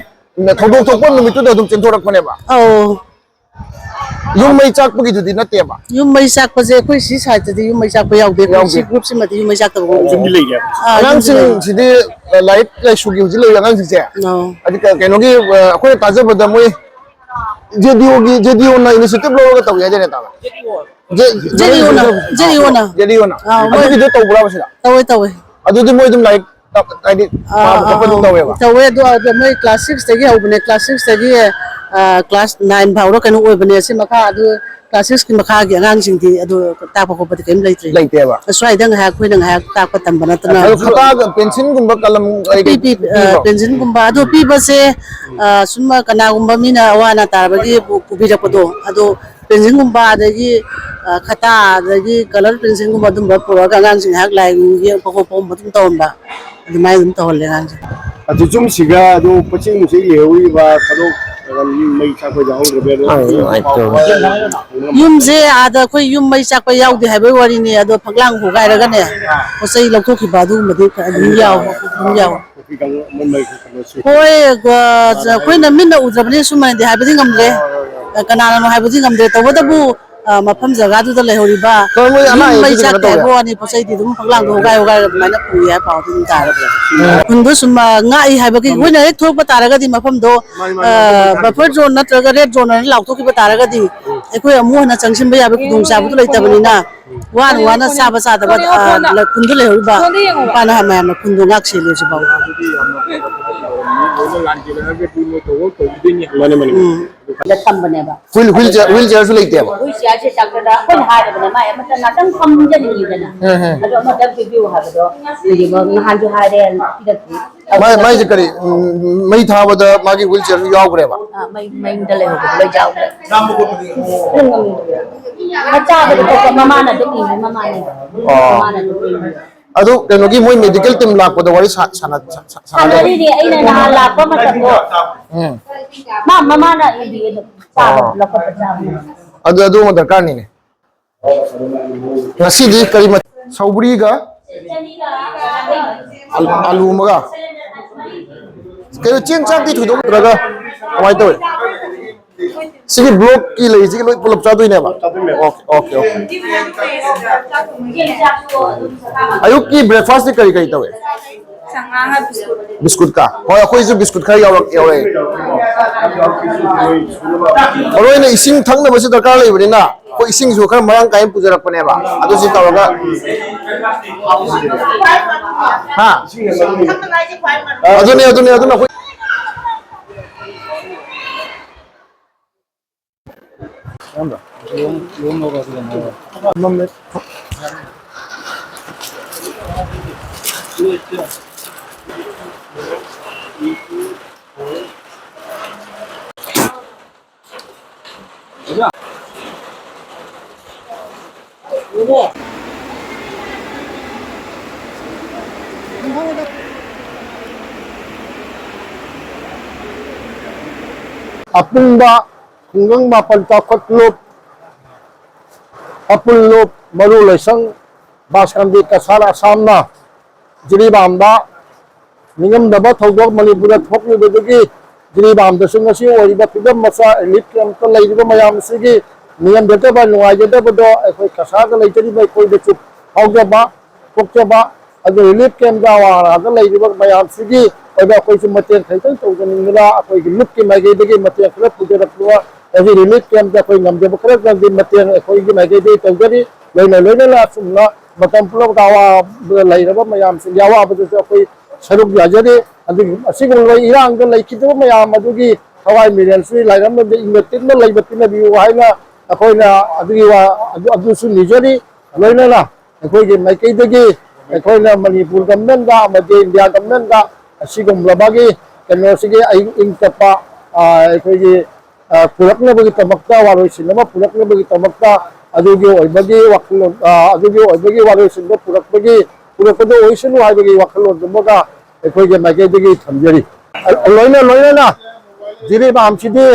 ꯊꯧꯗꯣꯛ ꯊꯣꯛꯄ ꯅꯨꯃꯤꯠꯇꯨꯗ ꯑꯗꯨꯝ ꯆꯦꯟꯊꯣꯔꯛꯄꯅꯦꯕ꯫ ꯑꯧ꯫ ꯌꯨꯝ ꯃꯩ ꯆꯥꯛꯄꯒꯤꯗꯨꯗꯤ ꯅꯠꯇꯦꯕ꯫ ꯌꯨꯝ ꯃꯩ ꯆꯥꯛꯄꯁꯦ ꯑꯩꯈꯣꯏ ꯁꯤ ꯁꯥꯏꯠꯇꯗꯤ ꯌꯨꯝ ꯃꯩ ꯆꯥꯛꯄ ꯌꯥꯎꯗꯦ, ꯑꯩꯈꯣꯏ ꯁꯤ ꯌꯥꯎꯗꯦ꯫ ꯒ꯭ꯔꯨꯞꯁꯤꯃꯗꯤ ꯌꯨꯝ ꯃꯩ ꯆꯥꯛꯇꯕ ꯒ꯭ꯔꯨꯞꯅꯤ꯫ ꯌꯨꯝꯗꯤ ꯂꯩꯔꯦ꯫ ꯑꯥ, ꯌꯨꯝꯗꯤ ꯂꯩꯔꯦ꯫ ꯑꯉꯥꯡꯁꯤꯡꯁꯤꯗꯤ ꯂꯥꯏꯔꯤꯛ ꯂꯥꯏꯁꯨꯒꯤ ꯍꯧꯖꯤꯛ ꯂꯩꯔꯤꯕ ꯑꯉꯥꯡꯁꯤꯡꯁꯦ ꯑꯧ꯫ ꯍꯥꯏꯗꯤ ꯀ- ꯀꯩꯅꯣꯒꯤ ꯑ, ꯑꯩꯈꯣꯏꯅ ꯇꯥꯖꯕꯗ ꯃꯣꯏ ꯖꯦꯗꯤꯑꯣꯒꯤ ꯖꯦꯗꯤꯑꯣꯅ ꯏꯅꯤꯁꯤꯌꯦꯇꯤꯚ ꯂꯧꯔꯒ ꯇꯧꯏ ꯍꯥꯏꯗꯅꯦ ꯇꯥꯕ꯫ ꯖꯦꯗꯤꯑꯣꯅ ꯖꯦꯗꯤꯑꯣꯅ꯫ ꯖꯦꯗꯤꯑꯣꯅ꯫ ꯑꯥ, ꯃꯣꯏ ꯑꯗꯨꯒꯤꯗꯣ ꯇꯧꯕ꯭ꯔꯥꯕ ꯁꯤꯗ? ꯇꯧꯋꯦ ꯇꯧꯋꯦ꯫ ꯑꯗꯨꯗꯤ ꯃꯣꯏ ꯑꯗꯨꯝ ꯂꯥꯏꯔꯤꯛ ꯇ- ꯍꯥꯏꯗꯤ ꯑꯥ, ꯄꯥꯕ ꯑꯥ, ꯈꯣꯠꯄ ꯑꯗꯨꯝ ꯑꯥ, ꯇꯧꯋꯦꯕ꯫ ꯇꯧꯋꯦ ꯑꯗꯣ ꯑꯗꯣ ꯃꯣꯏ ꯀ꯭ꯂꯥꯁ ꯁꯤꯛꯁꯇꯒꯤ ꯍꯧꯕꯅꯦ, ꯀ꯭ꯂꯥꯁ ꯁꯤꯛꯁꯇꯒꯤ ꯀ꯭ꯂꯥꯁ ꯅꯥꯏꯟ ꯐꯥꯎꯔ ꯀꯩꯅꯣ ꯑꯣꯏꯕꯅꯦ꯫ ꯁꯤ ꯃꯈꯥ ꯑꯗꯨ ꯀ꯭ꯂꯥꯁ ꯁꯤꯛꯁꯀꯤ ꯃꯈꯥꯒꯤ ꯑꯉꯥꯡꯁꯤꯡꯗꯤ ꯑꯗꯨ ꯇꯥꯛꯄ ꯈꯣꯠꯄꯗꯤ ꯀꯔꯤꯝ ꯂꯩꯇ꯭ꯔꯤ꯫ ꯂꯩꯇꯦꯕ꯫ ꯁ꯭ꯋꯥꯏꯗ ꯉꯥꯏꯍꯥꯛ ꯑꯩꯈꯣꯏꯅ ꯉꯥꯏꯍꯥꯛ ꯇꯥꯛꯄ ꯇꯝꯕ ꯅꯠꯇꯅ꯫ ꯑꯗꯣ ꯈꯇꯥꯒ ꯄꯦꯟꯁꯤꯜꯒꯨꯝꯕ ꯀꯂꯝ ꯀꯩ ꯄꯤ- ꯄꯤ- ꯑ, ꯄꯤꯕ꯭ꯔꯣ? ꯄꯦꯟꯁꯤꯜꯒꯨꯝꯕ ꯑꯗꯣ ꯄꯤꯕꯁꯦ, ꯑ, ꯁꯨꯝ ꯀꯅꯥꯒꯨꯝꯕ ꯃꯤꯅ ꯑꯋꯥ ꯑꯅꯥ ꯇꯥꯔꯕꯒꯤ ꯄꯨ- ꯄꯨꯕꯤꯔꯛꯄꯗꯣ ꯑꯗꯣ ꯄꯦꯟꯁꯤꯜꯒꯨꯝꯕ ꯑꯗꯒꯤ, ꯑ, ꯈꯇꯥ ꯑꯗꯒꯤ ꯀꯂꯔ ꯄꯦꯟꯁꯤꯜꯒꯨꯝꯕ ꯑꯗꯨꯝꯕ ꯄꯨꯔꯛꯑꯒ ꯑꯉꯥꯡꯁꯤꯡ ꯉꯥꯏꯍꯥꯛ ꯂꯥꯏ ꯌꯦꯛꯄ ꯈꯣꯠꯄꯒꯨꯝꯕ ꯑꯗꯨꯝ ꯇꯧꯔꯝꯕ ꯑꯗꯨꯃꯥꯏꯅ ꯑꯗꯨꯝ ꯇꯧꯍꯜꯂꯦ ꯑꯉꯥꯡꯁꯤꯡ꯫ ꯑꯗꯨ ꯌꯨꯝꯁꯤꯒ ꯑꯗꯨ ꯄꯣꯠꯆꯩ ꯅꯨꯡꯆꯩ ꯂꯩꯍꯧꯔꯤꯕ ꯊꯕꯛ ꯃꯩ ꯆꯥꯛꯄ ꯌꯥꯎꯍꯧꯗ꯭ꯔꯕ ꯌꯨꯝꯁꯦ ꯑꯥꯗ ꯑꯩꯈꯣꯏ ꯌꯨꯝ ꯃꯩ ꯆꯥꯛꯄ ꯌꯥꯎꯗꯦ ꯍꯥꯏꯕꯒꯤ ꯋꯥꯔꯤꯅꯤ, ꯑꯗꯣ ꯐꯛꯂꯥꯡ ꯍꯣꯒꯥꯏꯔꯒꯅꯦ ꯄꯣꯠ ꯆꯩ ꯂꯧꯊꯣꯛꯈꯤꯕ ꯑꯗꯨꯒꯨꯝꯕꯗꯤ ꯑꯗꯨꯝ ꯌꯥꯎ ꯑꯗꯨꯝ ꯌꯥꯎ꯫ ꯍꯣꯏ, ꯑ, ꯑꯩꯈꯣꯏꯅ ꯃꯤꯠꯅ ꯎꯗ꯭ꯔꯕꯅꯤꯅ ꯁꯨꯃꯥꯏꯅꯗꯤ ꯍꯥꯏꯕꯗꯤ ꯉꯝꯗ꯭ꯔꯦ꯫ ꯀꯅꯥꯅꯅꯣ ꯍꯥꯏꯕꯗꯤ ꯉꯝꯗ꯭ꯔꯦ꯫ ꯇꯧꯕꯇꯕꯨ ꯑ, ꯃꯐꯝ ꯖꯒꯥꯗꯨꯗ ꯂꯩꯍꯧꯔꯤꯕ ꯀꯔꯝꯕ ꯑꯅꯥ ꯌꯨꯝ ꯃꯩ ꯑꯌꯦꯛꯇꯤ ꯀꯩꯅꯣ ꯆꯥꯛꯇꯦ ꯇꯧꯔꯦ? ꯍꯥꯏꯕ ꯋꯥꯅꯤ, ꯄꯣꯠ ꯆꯩꯗꯤ ꯑꯗꯨꯝ ꯄꯪꯂꯥꯡꯗ ꯍꯣꯒꯥꯏ ꯍꯣꯒꯥꯏ ꯑꯗꯨꯃꯥꯏꯅ ꯄꯨꯏ ꯍꯥꯏꯕ ꯄꯥꯎꯗꯤ ꯑꯗꯨꯝ ꯇꯥꯔꯦ꯫ ꯎꯝ꯫ ꯈꯨꯟꯗꯣ ꯁꯨꯝ, ꯑ, ꯉꯥꯛꯏ ꯍꯥꯏꯕꯒꯤ ꯑꯩꯈꯣꯏꯅ ꯍꯦꯛ ꯊꯣꯛꯄ ꯇꯥꯔꯒꯗꯤ ꯃꯐꯝꯗꯣ, ꯃꯥꯅꯤ, ꯃꯥꯅꯤ, ꯑ, ꯃꯥꯅꯤ꯫ Buffer zone ꯅꯠꯇ꯭ꯔꯒ red zone ꯑꯅ ꯂꯥꯎꯊꯣꯛꯈꯤꯕ ꯇꯥꯔꯒꯗꯤ ꯑꯩꯈꯣꯏ ꯑꯃꯨꯛ ꯍꯟꯅ ꯆꯪꯁꯤꯟꯕ ꯌꯥꯕꯒꯤ ꯈꯨꯗꯣꯡꯆꯥꯕꯗꯨ ꯂꯩꯇꯕꯅꯤꯅ ꯋꯥꯅ ꯋꯥꯅ ꯆꯥꯕ ꯆꯥꯗꯕ, ꯑ, ꯈꯨꯟꯗ ꯂꯩꯍꯧꯔꯤꯕ ꯅꯨꯄꯥ ꯅꯍꯥ ꯃꯌꯥꯝꯅ ꯈꯨꯟꯗꯣ ꯉꯥꯛ ꯁꯦꯜꯂꯦ ꯍꯧꯖꯤꯛ ꯐꯥꯎꯕ꯫ ꯃꯥꯅꯦ, ꯃꯥꯅꯦ꯫ ꯎꯝ꯫ ꯗ ꯊꯝꯕꯅꯦꯕ꯫ Wheel, wheel chair, wheel chairꯁꯨ ꯂꯩꯇꯦꯕ? Wheel chairꯁꯦ ꯗꯥꯛꯇꯔꯗ ꯑꯩꯈꯣꯏꯅ ꯍꯥꯏꯔꯕꯅꯦ, ꯃꯥꯏ ꯑꯃꯇ ꯉꯥꯛꯇꯪ ꯐꯝꯖꯅꯤꯡꯉꯤꯗꯅ꯫ ꯎꯝ, ꯎꯝ꯫ ꯑꯗꯣ ꯑꯃꯇꯪ ꯄꯤꯕꯤꯌꯨ ꯍꯥꯏꯕꯗꯣ, ꯍꯧꯖꯤꯛ ꯅꯍꯥꯟꯁꯨ ꯍꯥꯏꯔꯦ, ꯄꯤꯔꯛꯇ꯭ꯔꯤ꯫ ꯃꯥꯏ, ꯃꯥꯏꯁꯦ ꯀꯔꯤ, ꯎꯝ, ꯃꯩ ꯊꯥꯕꯗ ꯃꯥꯒꯤ wheel chairꯁꯨ ꯌꯥꯎꯈ꯭ꯔꯦꯕ? ꯑꯥ, ꯃꯩ, ꯃꯌꯨꯝꯗ ꯂꯩꯍꯧꯕꯗꯣ ꯂꯣꯏ ꯌꯥꯎꯈ꯭ꯔꯦ꯫ ꯃꯆꯥꯕꯨꯗꯤ ꯊꯣꯛꯄ, ꯃꯃꯥꯅ ꯑꯗꯨꯝ ꯏꯜꯂꯤ, ꯃꯃꯥꯅ꯫ ꯑꯣ꯫ ꯃꯃꯥꯅ ꯑꯗꯨꯝ ꯏꯜꯂꯤ꯫ ꯑꯗꯨ ꯀꯩꯅꯣꯒꯤ ꯃꯣꯏ medical team ꯂꯥꯛꯄꯗ ꯋꯥꯔꯤ ꯁꯥ-, ꯁꯥꯟꯅ-, ꯁꯥ-, ꯁꯥꯟꯅꯗꯕ꯭ꯔꯣ? ꯁꯥꯟꯅꯔꯤꯅꯦ, ꯑꯩꯅ ꯅꯍꯥꯟ ꯂꯥꯛꯄ ꯃꯇꯝꯗꯣ꯫ ꯎꯝ꯫ ꯃꯥ, ꯃꯃꯥꯅ ꯏꯜꯂꯤ ꯑꯗꯨꯝ꯫ ꯆꯥꯕ, ꯑꯣ꯫ ꯂꯧꯈꯠꯄ ꯆꯥꯕ꯫ ꯑꯗꯨ, ꯑꯗꯨ ꯑꯃ ꯗꯔꯀꯥꯔꯅꯤꯅꯦ꯫ ꯉꯁꯤꯗꯤ ꯀꯔꯤ ꯃꯊꯦꯜ? ꯁꯧꯒ꯭ꯔꯤꯒ ꯑꯂꯨ, ꯑꯂꯨ ꯑꯃꯒ꯫ ꯀꯩꯅꯣ, ꯆꯦꯡ ꯆꯥꯛꯇꯤ ꯊꯣꯏꯗꯣꯛꯇ꯭ꯔꯒ ꯀꯃꯥꯏꯅ ꯇꯧꯋꯤ? ꯁꯤꯒꯤ blockꯀꯤ ꯂꯩꯔꯤꯁꯤꯒꯤ ꯂꯣꯏ ꯄꯨꯂꯞ ꯆꯥꯗꯣꯏꯅꯦꯕ? Okay, okay, okay. ꯑꯌꯨꯛꯀꯤ breakfastꯇꯤ ꯀꯔꯤ ꯀꯔꯤ ꯇꯧꯋꯤ? ꯆꯉꯥꯡꯒ ꯕꯤꯁꯀꯨꯠ꯫ ꯕꯤꯁꯀꯨꯠꯀ? ꯍꯣꯏ, ꯑꯩꯈꯣꯏꯁꯨ ꯕꯤꯁꯀꯨꯠ ꯈꯔ ꯌꯥꯎꯔꯛ-, ꯌꯥꯎꯔꯛꯑꯦ꯫ ꯃꯔꯨ ꯑꯣꯏꯅ ꯏꯁꯤꯡ ꯊꯛꯅꯕꯁꯨ ꯗꯔꯀꯥꯔ ꯂꯩꯕꯅꯤꯅ, ꯑꯩꯈꯣꯏ ꯏꯁꯤꯡꯁꯨ ꯈꯔ ꯃꯔꯥꯡ ꯀꯥꯏꯅ ꯄꯨꯖꯔꯛꯄꯅꯦꯕ꯫ ꯑꯗꯨꯁꯨ ꯇꯧꯔꯒ, ꯍꯥ? ꯑꯗꯨꯅꯦ, ꯑꯗꯨꯅꯦ, ꯑꯗꯨꯅ ꯑꯩꯈꯣꯏ ꯑꯄꯨꯟꯕ ꯈꯨꯡꯒꯪ ꯃꯥꯄꯟ ꯆꯥꯎꯈꯠꯂꯨꯞ, ꯑꯄꯨꯜꯂꯨꯞ ꯃꯔꯨ ꯂꯣꯏꯁꯪ ꯕꯥꯁꯀꯟꯗꯤ ꯀꯁꯥꯔ ꯑꯁꯥꯝꯅ ꯖꯤꯔꯤꯕꯥꯝꯗ ꯅꯤꯡꯉꯝꯗꯕ ꯊꯧꯗꯣꯛ ꯃꯅꯤꯄꯨꯔꯗ ꯊꯣꯛꯂꯤꯕꯗꯨꯒꯤ ꯖꯤꯔꯤꯕꯥꯝꯗꯁꯨ ꯉꯁꯤ ꯑꯣꯏꯔꯤꯕ ꯐꯤꯕꯝ ꯃꯆꯥ relief campꯇ ꯂꯩꯔꯤꯕ ꯃꯌꯥꯝ ꯑꯁꯤꯒꯤ ꯅꯤꯡꯉꯝꯖꯗꯕ, ꯅꯨꯡꯉꯥꯏꯖꯗꯕꯗꯣ ꯑꯩꯈꯣꯏ ꯀꯁꯥꯔꯗ ꯂꯩꯖꯔꯤꯕ ꯑꯩꯈꯣꯏꯗꯁꯨ ꯐꯥꯎꯖꯕ, ꯊꯣꯛꯆꯕ, ꯑꯗꯨ ꯔꯤꯂꯤꯐ ꯀꯦꯝꯞꯇ ꯑꯋꯥ ꯑꯅꯥꯗ ꯂꯩꯔꯤꯕ ꯃꯌꯥꯝꯁꯤꯒꯤ ꯑꯣꯏꯕ ꯑꯩꯈꯣꯏꯁꯨ ꯃꯇꯦꯡ ꯈꯤꯇꯪ ꯇꯧꯖꯅꯤꯡꯗꯨꯅ ꯑꯩꯈꯣꯏꯒꯤ ꯂꯨꯞꯀꯤ ꯃꯥꯏꯀꯩꯗꯒꯤ ꯃꯇꯦꯡ ꯈꯔ ꯄꯨꯖꯔꯛꯄ꯫ ꯍꯧꯖꯤꯛ ꯔꯤꯂꯤꯐ ꯀꯦꯝꯞꯇ ꯑꯩꯈꯣꯏ ꯉꯝꯖꯕ ꯈꯔ ꯈꯔꯗꯤ ꯃꯇꯦꯡ ꯑꯩꯈꯣꯏꯒꯤ ꯃꯥꯏꯀꯩꯗꯒꯤ ꯇꯧꯖꯔꯤ꯫ ꯂꯣꯏꯅ ꯂꯣꯏꯅꯅ ꯑꯁꯨꯝꯅ ꯃꯇꯝ ꯄꯨꯝꯅꯃꯛꯇ ꯑꯋꯥꯕꯗ ꯂꯩꯔꯕ ꯃꯌꯥꯝꯁꯤꯡꯒꯤ ꯑꯋꯥꯕꯗꯁꯨ ꯑꯩꯈꯣꯏ ꯁꯔꯨꯛ ꯌꯥꯖꯔꯤ꯫ ꯑꯗꯨꯒꯤ ꯑꯁꯤꯒꯨꯝꯂꯕ ꯏꯔꯥꯡꯗ ꯂꯩꯈꯤꯗꯕ ꯃꯌꯥꯝ ꯑꯗꯨꯒꯤ ꯊꯋꯥꯏ ꯃꯤꯔꯦꯜꯁꯨ ꯂꯥꯏꯔꯝꯂꯝꯗ ꯏꯪꯅ ꯇꯤꯟꯅ ꯂꯩꯕ ꯄꯤꯅꯕꯤꯌꯨ ꯍꯥꯏꯅ ꯑꯩꯈꯣꯏꯅ ꯑꯗꯨꯒꯤ ꯋꯥ ꯑꯗꯨ, ꯑꯗꯨꯁꯨ ꯅꯤꯖꯔꯤ꯫ ꯂꯣꯏꯅꯅ ꯑꯩꯈꯣꯏꯒꯤ ꯃꯥꯏꯀꯩꯗꯒꯤ ꯑꯩꯈꯣꯏꯅ ꯃꯅꯤꯄꯨꯔ ꯒꯚꯔꯟꯃꯦꯟꯗ ꯑꯃꯗꯤ ꯏꯟꯗꯤꯌꯥ ꯒꯚꯔꯟꯃꯦꯟꯗ ꯑꯁꯤꯒꯨꯝꯂꯕꯒꯤ ꯀꯩꯅꯣꯁꯤꯒꯤ ꯑꯏꯪ ꯏꯪ ꯇꯞꯄ, ꯑ, ꯑꯩꯈꯣꯏꯒꯤ, ꯑ, ꯄꯨꯔꯛꯅꯕꯒꯤꯗꯃꯛꯇ, ꯋꯥꯔꯣꯏꯁꯤꯟ ꯑꯃ ꯄꯨꯔꯛꯅꯕꯒꯤꯗꯃꯛꯇ ꯑꯗꯨꯒꯤ ꯑꯣꯏꯕꯒꯤ ꯋꯥꯈꯜꯂꯣꯟ, ꯑ, ꯑꯗꯨꯒꯤ ꯑꯣꯏꯕꯒꯤ ꯋꯥꯔꯣꯏꯁꯤꯟꯗ ꯄꯨꯔꯛꯄꯒꯤ, ꯄꯨꯔꯛꯄꯗ ꯑꯣꯏꯁꯅꯨ ꯍꯥꯏꯕꯒꯤ ꯋꯥꯈꯜꯂꯣꯟꯗꯨꯃꯒ ꯑꯩꯈꯣꯏꯒꯤ ꯃꯥꯏꯀꯩꯗꯒꯤ ꯊꯝꯖꯔꯤ꯫ ꯂꯣꯏꯅ ꯂꯣꯏꯅꯅ ꯖꯤꯔꯤꯕꯥꯝꯁꯤꯗꯤ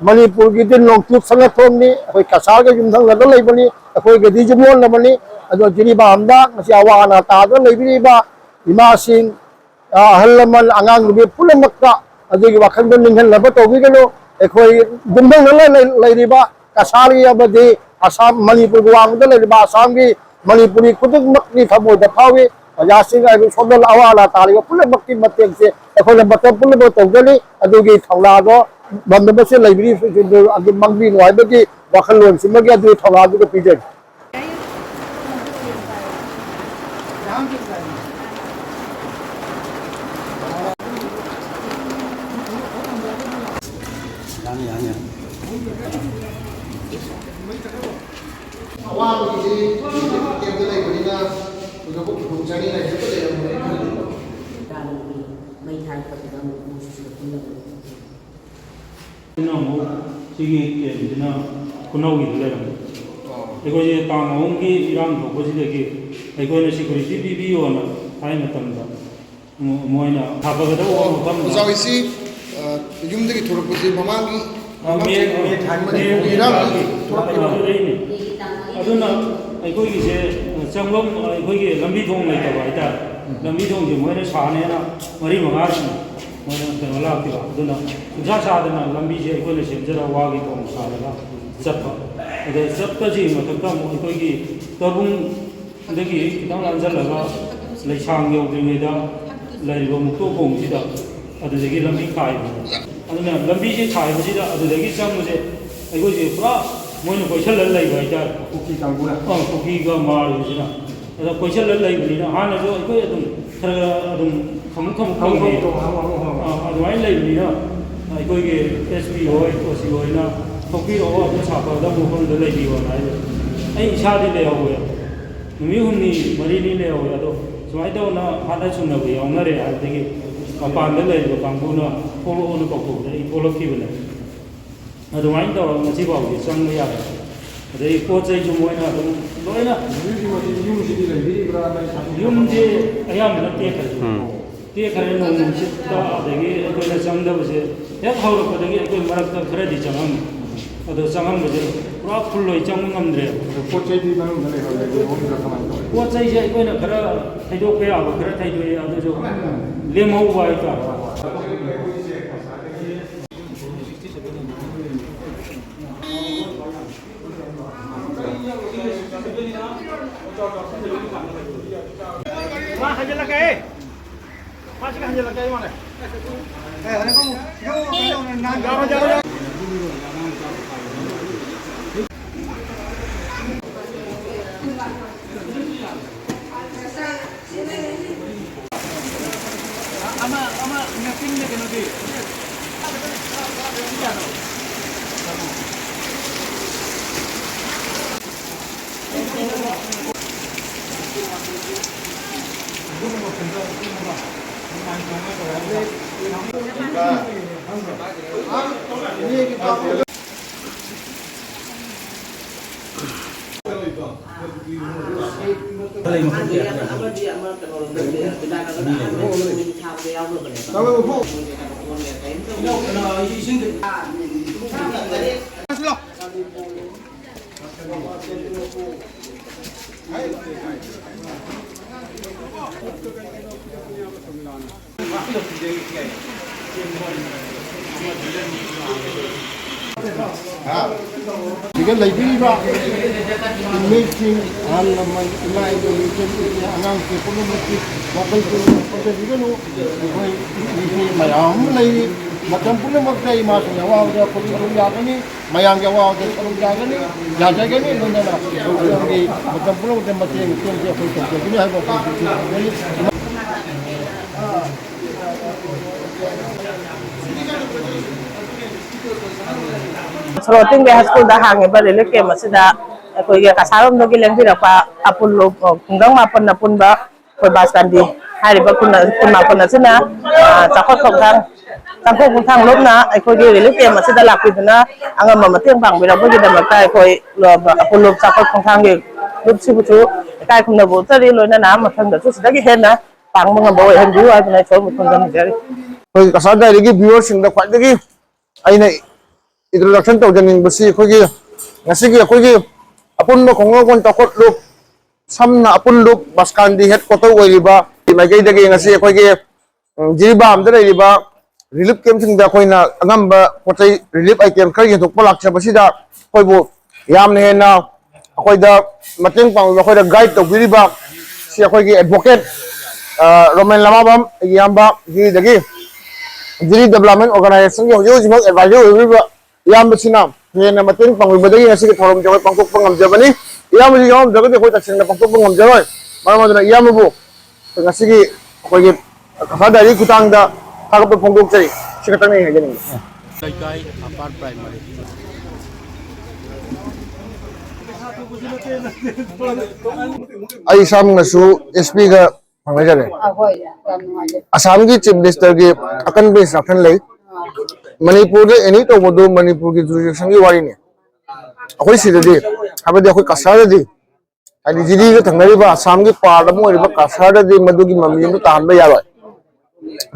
ꯃꯅꯤꯄꯨꯔꯒꯤꯗꯤ ꯅꯣꯡꯆꯨꯞ ꯁꯪꯒ ꯊꯣꯡꯅꯤ, ꯑꯩꯈꯣꯏ ꯀꯁꯥꯔꯒ ꯌꯨꯝꯊꯪꯅꯗ ꯂꯩꯕꯅꯤ, ꯑꯩꯈꯣꯏꯒꯗꯤ ꯌꯨꯝꯂꯣꯟꯅꯕꯅꯤ꯫ ꯑꯗꯣ ꯖꯤꯔꯤꯕꯥꯝꯗ ꯉꯁꯤ ꯑꯋꯥ ꯑꯅꯥ ꯇꯥꯗꯨꯅ ꯂꯩꯕꯤꯔꯤꯕ ꯏꯃꯥꯁꯤꯡ, ꯑ, ꯑꯍꯜ ꯂꯃꯟ, ꯑꯉꯥꯡ ꯅꯨꯄꯤ ꯄꯨꯝꯅꯃꯛꯇ, ꯑꯗꯨꯒꯤ ꯋꯥꯈꯜꯗꯣ ꯅꯤꯡꯍꯟꯅꯕ ꯇꯧꯕꯤꯒꯅꯨ꯫ ꯑꯩꯈꯣꯏ ꯌꯨꯝꯊꯪꯅꯅ ꯂꯩ-, ꯂꯩꯔꯤꯕ ꯀꯁꯥꯔꯒꯤ ꯑꯃꯗꯤ ꯑꯁꯥꯝ, ꯃꯅꯤꯄꯨꯔꯒꯤ ꯋꯥꯡꯃꯗ ꯂꯩꯔꯤꯕ ꯑꯁꯥꯝꯒꯤ, ꯃꯅꯤꯄꯨꯔꯤ ꯈꯨꯗꯤꯡꯃꯛꯀꯤ ꯊꯃꯣꯏꯗ ꯐꯥꯎꯏ꯫ ꯑꯣꯖꯥꯁꯤꯡ ꯍꯥꯏꯕꯗꯤ ꯁꯣꯝꯗ ꯑꯋꯥ ꯑꯅꯥ ꯇꯥꯔꯤꯕ ꯄꯨꯝꯅꯃꯛꯀꯤ ꯃꯇꯦꯡꯁꯦ ꯑꯩꯈꯣꯏꯅ ꯃꯇꯝ ꯄꯨꯝꯅꯃꯛ ꯇꯧꯒꯅꯤ꯫ ꯑꯗꯨꯒꯤ ꯊꯧꯅꯥꯗꯣ ꯕꯟꯗꯣꯕꯁ ꯂꯩꯕꯤꯔꯤꯕꯁꯤꯡꯗꯨ ꯑꯗꯨꯝ ꯃꯥꯡꯕꯤꯅꯨ ꯍꯥꯏꯕꯒꯤ ꯋꯥꯈꯜꯂꯣꯟꯁꯤꯃꯒꯤ ꯑꯗꯨꯒꯤ ꯊꯧꯅꯥꯗꯨꯒ ꯄꯤꯖꯔꯤ꯫ ꯌꯥꯅꯤ, ꯌꯥꯅꯤ, ꯌꯥꯅꯤ꯫ ꯑꯋꯥꯡꯕꯒꯤꯗꯤ ꯀꯦꯝꯞꯇ ꯂꯩꯕꯅꯤꯅ ꯊꯣꯏꯗꯣꯛꯄ ꯈꯨꯗꯣꯡ ꯆꯥꯅꯤꯡꯉꯥꯏ ꯀꯩꯝꯇ ꯂꯩꯔꯝꯃꯣꯏ꯫ ꯃꯩ ꯊꯥꯔꯛꯄꯗꯨꯗ ꯑꯃꯨꯛ ꯃꯣꯏꯁꯨ ꯁꯤꯗ ꯄꯨꯜꯂꯒ ꯁꯤꯅ ꯑꯃꯨꯛ ꯁꯤꯒꯤ ꯀꯦꯝꯁꯤꯅ ꯈꯨꯅꯧꯒꯤꯗ ꯂꯩꯔꯝꯃꯤ꯫ ꯑꯣ꯫ ꯑꯩꯈꯣꯏꯁꯦ ꯇꯥꯡ ꯑꯍꯨꯝꯒꯤ ꯏꯔꯥꯡ ꯊꯣꯛꯄꯁꯤꯗꯒꯤ ꯑꯩꯈꯣꯏꯅ ꯁꯦꯀ꯭ꯌꯨꯔꯤꯇꯤ ꯄꯤꯕꯤꯌꯣꯅ ꯍꯥꯏ ꯃꯇꯝꯗ, ꯃꯣ-, ꯃꯣꯏꯅ ꯊꯥꯗꯒꯗꯧꯕ ꯃꯐꯝꯗ ꯑꯣꯖꯥ ꯍꯣꯏꯁꯤ, ꯑ, ꯌꯨꯝꯗꯒꯤ ꯊꯣꯛꯂꯛꯄꯁꯦ ꯃꯃꯥꯡꯒꯤ ꯃꯦ, ꯃꯦ ꯊꯥ-, ꯃꯦ ꯃꯅꯤꯄꯨꯔꯒꯤ ꯏꯔꯥꯡꯒꯤ ꯊꯣꯛꯂꯛꯄ ꯑꯗꯨꯗꯩꯅꯦ꯫ ꯑꯗꯨꯅ ꯑꯩꯈꯣꯏꯒꯤꯁꯦ ꯆꯪꯐꯝ, ꯑꯩꯈꯣꯏꯒꯤ ꯂꯝꯕꯤ ꯊꯣꯡ ꯂꯩꯇꯕ ꯍꯥꯏꯇꯥꯔꯦ꯫ ꯂꯝꯕꯤ ꯊꯣꯡꯁꯦ ꯃꯣꯏꯅ ꯁꯥꯅꯦꯅ ꯃꯔꯤ ꯃꯉꯥ ꯁꯨꯅ ꯃꯣꯏꯅ ꯀꯩꯅꯣ ꯂꯥꯛꯈꯤꯕ꯫ ꯑꯗꯨꯅ ꯁꯨꯡꯁꯥ ꯁꯥꯗꯅ ꯂꯝꯕꯤꯁꯦ ꯑꯩꯈꯣꯏꯅ ꯁꯦꯝꯖꯔꯒ ꯋꯥꯒꯤ ꯊꯣꯡ ꯁꯥꯔꯒ ꯆꯠꯄ꯫ ꯑꯗ ꯆꯠꯄꯁꯤ ꯃꯊꯛꯇ ꯑꯃꯨꯛ ꯑꯩꯈꯣꯏꯒꯤ ꯇꯕꯨꯡꯗꯒꯤ ꯈꯤꯇꯪ ꯂꯥꯟꯁꯤꯜꯂꯒ ꯂꯩꯁꯥꯡ ꯌꯧꯗ꯭ꯔꯤꯉꯩꯗ ꯂꯩꯔꯤꯕ ꯃꯨꯛꯇꯣ ꯈꯣꯡꯁꯤꯗ ꯑꯗꯨꯗꯒꯤ ꯂꯝꯕꯤ ꯈꯥꯏꯕꯅꯦ꯫ ꯑꯗꯨꯅ ꯂꯝꯕꯤꯁꯦ ꯈꯥꯏꯕꯁꯤꯗ ꯑꯗꯨꯗꯒꯤ ꯆꯪꯕꯁꯦ ꯑꯩꯈꯣꯏꯁꯦ ꯄꯨꯔꯥ ꯃꯣꯏꯅ ꯀꯣꯏꯁꯜꯂ ꯂꯩꯕ ꯍꯥꯏꯇꯥꯔꯦ꯫ ꯀꯨꯀꯤ ꯀꯥꯡꯕꯨꯅ꯫ ꯑꯥ, ꯀꯨꯀꯤꯒ ꯃꯥꯔꯒꯤꯁꯤꯅ꯫ ꯑꯗ ꯀꯣꯏꯁꯜꯂ ꯂꯩꯕꯅꯤꯅ ꯍꯥꯟꯅꯁꯨ ꯑꯩꯈꯣꯏ ꯑꯗꯨꯝ ꯈꯔ ꯈꯔ ꯑꯗꯨꯝ ꯈꯃꯨꯛ ꯈꯃꯨꯛ ꯍꯃꯨꯛ ꯇꯧꯅꯩ꯫ ꯍꯃꯨꯛ ꯇꯧ, ꯍꯃꯨꯛ ꯍꯃꯨꯛ ꯍꯃꯨꯛ꯫ ꯑꯥ, ꯑꯗꯨꯃꯥꯏꯅ ꯂꯩꯕꯅꯤꯅ ꯑꯩꯈꯣꯏꯒꯤ ꯑꯦꯁ ꯄꯤ ꯍꯣꯏ, ꯑꯣ ꯁꯤ ꯍꯣꯏꯅ ꯊꯣꯛꯄꯤꯔꯛꯑꯣ, ꯑꯗꯨ ꯁꯥꯐꯕꯗ ꯃꯐꯝꯗ ꯂꯩꯕꯤꯌꯣꯅ ꯍꯥꯏꯕ꯫ ꯑꯩ ꯏꯁꯥꯗꯤ ꯂꯩꯍꯧꯋꯦ, ꯅꯨꯃꯤꯠ ꯍꯨꯝꯅꯤ ꯃꯔꯤꯅꯤ ꯂꯩꯍꯧꯋꯦ꯫ ꯑꯗꯣ ꯁꯨꯃꯥꯏꯅ ꯇꯧꯅ ꯍꯥꯠꯅ ꯁꯨꯅꯕ ꯌꯥꯎꯅꯔꯦ ꯍꯥꯏꯕꯗꯒꯤ ꯃꯄꯥꯟꯗ ꯂꯩꯔꯤꯕ ꯀꯥꯡꯕꯨꯅ ꯊꯣꯛꯂꯛꯑꯣꯅ ꯀꯧꯊꯣꯛꯄꯗ ꯑꯩ ꯊꯣꯛꯂꯛꯈꯤꯕꯅꯦ꯫ ꯑꯗꯨꯃꯥꯏꯅ ꯇꯧꯔꯒ ꯉꯁꯤ ꯐꯥꯎꯗꯤ ꯆꯪꯕ ꯌꯥꯔꯦ꯫ ꯑꯗꯩ ꯄꯣꯠ ꯆꯩꯁꯨ ꯃꯣꯏꯅ ꯑꯗꯨꯝ ꯂꯣꯏꯅ ꯍꯧꯖꯤꯛ ꯍꯧꯖꯤꯛ ꯌꯨꯝꯁꯤꯗꯤ ꯂꯩꯕꯤꯔꯤꯕ꯭ꯔꯥ? ꯃꯩ ꯊꯥꯕꯤꯕ꯭ꯔꯥ? ꯌꯨꯝꯁꯦ ꯑꯌꯥꯝꯕꯅ ꯇꯦꯛꯈ꯭ꯔꯦ꯫ ꯎꯝ꯫ ꯇꯦꯛꯈ꯭ꯔꯦ, ꯅꯣꯡ ꯅꯨꯡꯁꯤꯠꯇ꯫ ꯑꯗꯒꯤ ꯑꯩꯈꯣꯏꯅ ꯆꯪꯗꯕꯁꯦ ꯍꯦꯛ ꯍꯧꯔꯛꯄꯗꯒꯤ ꯑꯩꯈꯣꯏ ꯃꯔꯛꯇ ꯈꯔꯗꯤ ꯆꯪꯉꯝꯃꯤ꯫ ꯑꯗꯣ ꯆꯪꯉꯝꯕꯁꯦ ꯄꯨꯔꯥ ꯐꯨꯜ ꯑꯣꯏ ꯆꯪꯕ ꯉꯝꯗ꯭ꯔꯦ꯫ ꯑꯗꯣ ꯄꯣꯠ ꯆꯩꯗꯤ ꯃꯅꯨꯡꯗ ꯂꯩꯍꯧꯔꯦ, ꯂꯩꯍꯧꯔꯤꯕ꯭ꯔꯥ ꯀꯃꯥꯏꯅ ꯇꯧꯋꯤ? ꯄꯣꯠ ꯆꯩꯁꯦ ꯑꯩꯈꯣꯏꯅ ꯈꯔ ꯊꯩꯗꯣꯛꯄ ꯌꯥꯕ ꯈꯔ ꯊꯩꯗꯣꯛꯑꯦ, ꯑꯗꯨꯁꯨ ꯂꯦꯝꯍꯧꯕ ꯍꯥꯏꯇꯥꯔꯦ꯫ ꯃꯥ ꯍꯟꯖꯤꯜꯂꯛꯀꯦ꯫ ꯃꯥ ꯁꯤꯒ ꯍꯟꯖꯤꯜꯂꯛꯀꯦ ꯑꯩꯉꯣꯟꯗ꯫ ꯌꯥꯔꯣꯏ, ꯌꯥꯔꯣꯏ, ꯌꯥꯔꯣꯏ꯫ ꯑꯃ, ꯑꯃ ꯅꯠꯇꯤꯡꯅꯦ ꯀꯩꯅꯣꯗꯤ꯫ ꯁꯤꯗ ꯂꯩꯕꯤꯔꯤꯕ ꯏꯃꯦꯖꯁꯤꯡ, ꯑꯍꯜ ꯂꯃꯟ, ꯏꯃꯥ ꯏꯕꯦꯜ, ꯏꯆꯟ ꯏꯆꯦ, ꯑꯉꯥꯡꯁꯤꯡ ꯄꯨꯝꯅꯃꯛꯀꯤ ꯋꯥꯈꯜ ꯄꯨꯛꯅꯤꯡ ꯁꯣꯟꯊꯕꯤꯒꯅꯨ꯫ ꯑꯩꯈꯣꯏ ꯏꯆꯦ ꯃꯌꯥꯝ ꯑꯃ ꯂꯩꯔꯤ꯫ ꯃꯇꯝ ꯄꯨꯝꯅꯃꯛꯇ ꯏꯃꯥꯁꯤꯡꯒꯤ ꯑꯋꯥꯕꯗ ꯑꯩꯈꯣꯏ ꯁꯔꯨꯛ ꯌꯥꯒꯅꯤ, ꯃꯌꯥꯝꯒꯤ ꯑꯋꯥꯕꯗ ꯁꯔꯨꯛ ꯌꯥꯒꯅꯤ, ꯌꯥꯖꯒꯅꯤ꯫ ꯂꯣꯏꯅꯅ ꯃꯇꯝꯒꯤ, ꯃꯇꯝ ꯄꯨꯝꯅꯃꯛꯇ ꯃꯇꯦꯡ ꯃꯇꯦꯡꯁꯦ ꯑꯩꯈꯣꯏ ꯇꯧꯖꯒꯅꯤ ꯍꯥꯏꯕ ꯋꯥꯐꯝꯁꯤ ꯊꯝꯖꯔꯤ꯫ ꯁꯣꯔꯣꯇꯤꯡꯒꯤ ꯍꯥꯏ ꯁ꯭ꯀꯨꯜꯗ ꯍꯥꯡꯉꯤꯕ ꯔꯤꯂꯤꯐ ꯀꯦꯝ ꯑꯁꯤꯗ ꯑꯩꯈꯣꯏꯒꯤ ꯀꯁꯥꯔꯣꯝꯗꯒꯤ ꯂꯦꯡꯕꯤꯔꯛꯄ ꯑꯄꯨꯜꯂꯨꯞ ꯈꯨꯡꯒꯪ ꯃꯥꯄꯟꯅ ꯄꯨꯟꯕ ꯑꯩꯈꯣꯏ ꯕꯥꯁꯀꯥꯟꯗꯤ ꯍꯥꯏꯔꯤꯕ ꯈꯨꯟ-, ꯈꯨꯟ ꯃꯥꯄꯟ ꯑꯁꯤꯅ, ꯑ, ꯆꯥꯎꯈꯠ ꯈꯣꯡꯊꯥꯡ, ꯆꯥꯎꯈꯠ ꯈꯣꯡꯊꯥꯡ ꯂꯨꯞꯅ ꯑꯩꯈꯣꯏꯒꯤ ꯔꯤꯂꯤꯐ ꯀꯦꯝ ꯑꯁꯤꯗ ꯂꯥꯛꯄꯤꯗꯨꯅ ꯑꯉꯝꯕ ꯃꯇꯦꯡ ꯄꯥꯡꯕꯤꯔꯛꯄꯒꯤꯗꯃꯛꯇ ꯑꯩꯈꯣꯏ ꯑꯄꯨꯜꯂꯨꯞ ꯆꯥꯎꯈꯠ ꯈꯣꯡꯊꯥꯡꯒꯤ ꯂꯨꯞꯁꯤꯕꯨꯁꯨ ꯏꯀꯥꯏ ꯈꯨꯝꯅꯕ ꯎꯠꯆꯔꯤ꯫ ꯂꯣꯏꯅꯅ ꯃꯊꯪꯗꯁꯨ ꯁꯤꯗꯒꯤ ꯍꯦꯟꯅ ꯄꯥꯡꯕ ꯉꯝꯕ ꯑꯣꯏꯍꯟꯕꯤꯌꯨ ꯍꯥꯏꯗꯨꯅ ꯏꯁꯣꯔꯕꯨ ꯈꯨꯔꯨꯝꯖꯔꯤ꯫ ꯑꯩꯈꯣꯏ ꯀꯁꯥꯔ ꯗꯥꯏꯔꯤꯒꯤ ꯚ꯭ꯌꯨꯋꯔꯁꯤꯡꯗ ꯈ꯭ꯋꯥꯏꯗꯒꯤ ꯑꯩꯅ introduction ꯇꯧꯖꯅꯤꯡꯕꯁꯤ ꯑꯩꯈꯣꯏꯒꯤ ꯉꯁꯤꯒꯤ ꯑꯩꯈꯣꯏꯒꯤ ꯑꯄꯨꯟꯕ ꯈꯣꯡꯖꯣꯝ ꯆꯥꯎꯈꯠꯂꯨꯞ, ꯁꯝꯅ ꯑꯄꯨꯟꯂꯨꯞ ꯕꯥꯁꯀꯥꯟꯗꯤ ꯍꯦꯗ ꯀ꯭ꯋꯥꯇꯔ ꯑꯣꯏꯔꯤꯕ ꯃꯥꯏꯀꯩꯗꯒꯤ ꯉꯁꯤ ꯑꯩꯈꯣꯏꯒꯤ, ꯎꯝ, ꯖꯤꯔꯤꯕꯥꯝꯗ ꯂꯩꯔꯤꯕ ꯔꯤꯂꯤꯐ ꯀꯦꯝꯞꯁꯤꯡꯗ ꯑꯩꯈꯣꯏꯅ ꯑꯉꯝꯕ ꯄꯣꯠ ꯆꯩ, ꯔꯤꯂꯤꯐ ꯑꯥꯏꯇꯦꯝ ꯈꯔ ꯌꯦꯟꯊꯣꯛꯄ ꯂꯥꯛꯆꯕꯁꯤꯗ ꯑꯩꯈꯣꯏꯕꯨ ꯌꯥꯝꯅ ꯍꯦꯟꯅ ꯑꯩꯈꯣꯏꯗ ꯃꯇꯦꯡ ꯄꯥꯡꯕꯤꯕ, ꯑꯩꯈꯣꯏꯗ ꯒꯥꯏꯗ ꯇꯧꯕꯤꯔꯤꯕ ꯁꯤ ꯑꯩꯈꯣꯏꯒꯤ ꯑꯦꯗꯚꯣꯀꯦꯠ, ꯑ, ꯔꯣꯃꯦꯟ ꯂꯃꯥꯕꯝ, ꯑꯩꯒꯤ ꯏꯌꯥꯝꯕ ꯖꯤꯔꯤꯗꯒꯤ, ꯖꯤꯔꯤ ꯗꯦꯕꯂꯞꯃꯦꯟ ꯑꯣꯔꯒꯅꯥꯏꯖꯦꯁꯟꯒꯤ ꯍꯧꯖꯤꯛ ꯍꯧꯖꯤꯛꯃꯛ ꯑꯦꯗꯚꯥꯏꯖꯔ ꯑꯣꯏꯕꯤꯔꯤꯕ ꯏꯌꯥꯝꯕꯁꯤꯅ ꯍꯦꯟꯅ ꯃꯇꯦꯡ ꯄꯥꯡꯕꯤꯕꯗꯒꯤ ꯉꯁꯤꯒꯤ ꯊꯧꯔꯝꯁꯦ ꯑꯩꯈꯣꯏ ꯄꯥꯡꯊꯣꯛꯄ ꯉꯝꯖꯕꯅꯤ꯫ ꯏꯌꯥꯝꯕꯁꯤ ꯌꯥꯎꯔꯝꯗ꯭ꯔꯒꯗꯤ ꯑꯩꯈꯣꯏ ꯇꯁꯦꯡꯅ ꯄꯥꯡꯊꯣꯛꯄ ꯉꯝꯖꯔꯣꯏ꯫ ꯃꯔꯝ ꯑꯗꯨꯅ ꯏꯌꯥꯝꯕꯕꯨ ꯉꯁꯤꯒꯤ ꯑꯩꯈꯣꯏꯒꯤ ꯀꯁꯥꯔ ꯗꯥꯏꯔꯤ ꯈꯨꯠꯊꯥꯡꯗ ꯊꯥꯒꯠꯄ ꯐꯣꯡꯗꯣꯛꯆꯔꯤ꯫ ꯁꯤ ꯈꯛꯇꯪꯅꯤ ꯑꯩ ꯍꯥꯏꯖꯅꯤꯡꯕ꯫ ꯂꯩꯀꯥꯏ ꯑꯄꯥꯔ ꯄ꯭ꯔꯥꯏꯃꯥꯔꯤ꯫ ꯑꯩ ꯏꯁꯥꯃꯛꯅꯁꯨ ꯑꯦꯁ ꯄꯤꯒ ꯐꯪꯅꯖꯔꯦ꯫ ꯑ, ꯍꯣꯏ, ꯌꯥꯝ ꯅꯨꯡꯉꯥꯏꯖꯔꯦ꯫ ꯑꯁꯥꯝꯒꯤ ꯆꯤꯐ ꯃꯤꯅꯤꯁꯇꯔꯒꯤ ꯑꯀꯟꯕ ꯏꯟꯁꯇ꯭ꯔꯛꯁꯟ ꯂꯩ꯫ ꯑ, ꯃꯅꯤꯄꯨꯔꯗ ꯑꯦꯅꯤ ꯇꯧꯕꯗꯨ ꯃꯅꯤꯄꯨꯔꯒꯤ ꯖꯨꯔꯤꯁꯗꯤꯛꯁꯟꯒꯤ ꯋꯥꯔꯤꯅꯤ꯫ ꯑꯩꯈꯣꯏ ꯁꯤꯗꯗꯤ, ꯍꯥꯏꯕꯗꯤ ꯑꯩꯈꯣꯏ ꯀꯁꯥꯔꯗꯗꯤ, ꯍꯥꯏꯗꯤ ꯖꯤꯔꯤꯒ ꯊꯪꯅꯔꯤꯕ ꯑꯁꯥꯝꯒꯤ ꯄꯥꯔꯠ ꯑꯃ ꯑꯣꯏꯔꯤꯕ ꯀꯁꯥꯔꯗꯗꯤ ꯃꯗꯨꯒꯤ ꯃꯃꯤ ꯑꯃ ꯇꯥꯍꯟꯕ ꯌꯥꯔꯣꯏ꯫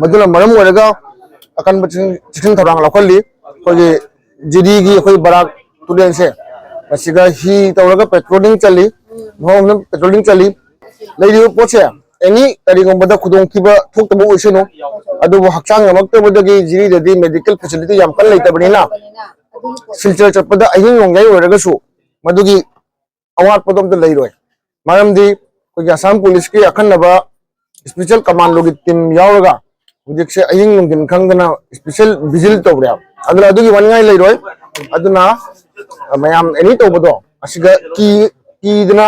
ꯃꯗꯨꯅ ꯃꯔꯝ ꯑꯣꯏꯔꯒ ꯑꯀꯟꯕ ꯆꯦꯛꯁꯤꯟ, ꯆꯦꯛꯁꯤꯟ ꯊꯧꯔꯥꯡ ꯂꯧꯈꯠꯂꯤ꯫ ꯑꯩꯈꯣꯏꯒꯤ ꯖꯤꯔꯤꯒꯤ ꯑꯩꯈꯣꯏ ꯕꯔꯥꯛ ꯇꯨꯔꯦꯜꯁꯦ, ꯃꯁꯤꯒ ꯍꯤ ꯇꯧꯔꯒ ꯄꯦꯇ꯭ꯔꯣꯂꯤꯡ ꯆꯠꯂꯤ, ꯃꯐꯝ ꯃꯐꯝꯗ ꯄꯦꯇ꯭ꯔꯣꯂꯤꯡ ꯆꯠꯂꯤ꯫ ꯂꯩꯔꯤꯕ ꯄꯣꯠꯁꯦ ꯑꯦꯅꯤ ꯀꯔꯤꯒꯨꯝꯕꯗ ꯈꯨꯗꯣꯡꯊꯤꯕ ꯊꯣꯛꯇꯕ ꯑꯣꯏꯁꯅꯨ, ꯑꯗꯨꯕꯨ ꯍꯛꯆꯥꯡ ꯉꯝꯃꯛꯇꯕꯗꯒꯤ ꯖꯤꯔꯤꯗꯗꯤ ꯃꯦꯗꯤꯀꯦꯜ ꯐꯦꯁꯤꯂꯤꯇꯤ ꯌꯥꯝ ꯀꯟꯅ ꯂꯩꯇꯕꯅꯤꯅ, ꯁꯤꯜꯆꯔ ꯆꯠꯄꯗ ꯑꯍꯤꯡ ꯅꯣꯡꯌꯥꯏ ꯑꯣꯏꯔꯒꯁꯨ ꯃꯗꯨꯒꯤ ꯑꯋꯥꯠꯄꯗꯣ ꯑꯝꯇ ꯂꯩꯔꯣꯏ꯫ ꯃꯔꯝꯗꯤ ꯑꯩꯈꯣꯏꯒꯤ ꯑꯁꯥꯝ ꯄꯨꯂꯤꯁꯀꯤ ꯑꯈꯟꯅꯕ ꯁ꯭ꯄꯦꯁꯦꯜ ꯀꯃꯥꯟꯗꯣꯒꯤ ꯇꯤꯝ ꯌꯥꯎꯔꯒ ꯍꯧꯖꯤꯛꯁꯦ ꯑꯍꯤꯡ ꯅꯨꯡꯊꯤꯟ ꯈꯪꯗꯅ ꯁ꯭ꯄꯦꯁꯦꯜ ꯚꯤꯖꯤꯜ ꯇꯧꯔꯦ꯫ ꯑꯗꯨꯅ ꯑꯗꯨꯒꯤ ꯋꯥꯅꯤꯡꯉꯥꯏ ꯂꯩꯔꯣꯏ꯫ ꯑꯗꯨꯅ ꯃꯌꯥꯝ ꯑꯦꯅꯤ ꯇꯧꯕꯗꯣ ꯑꯁꯤꯒ ꯀꯤ-, ꯀꯤꯗꯅ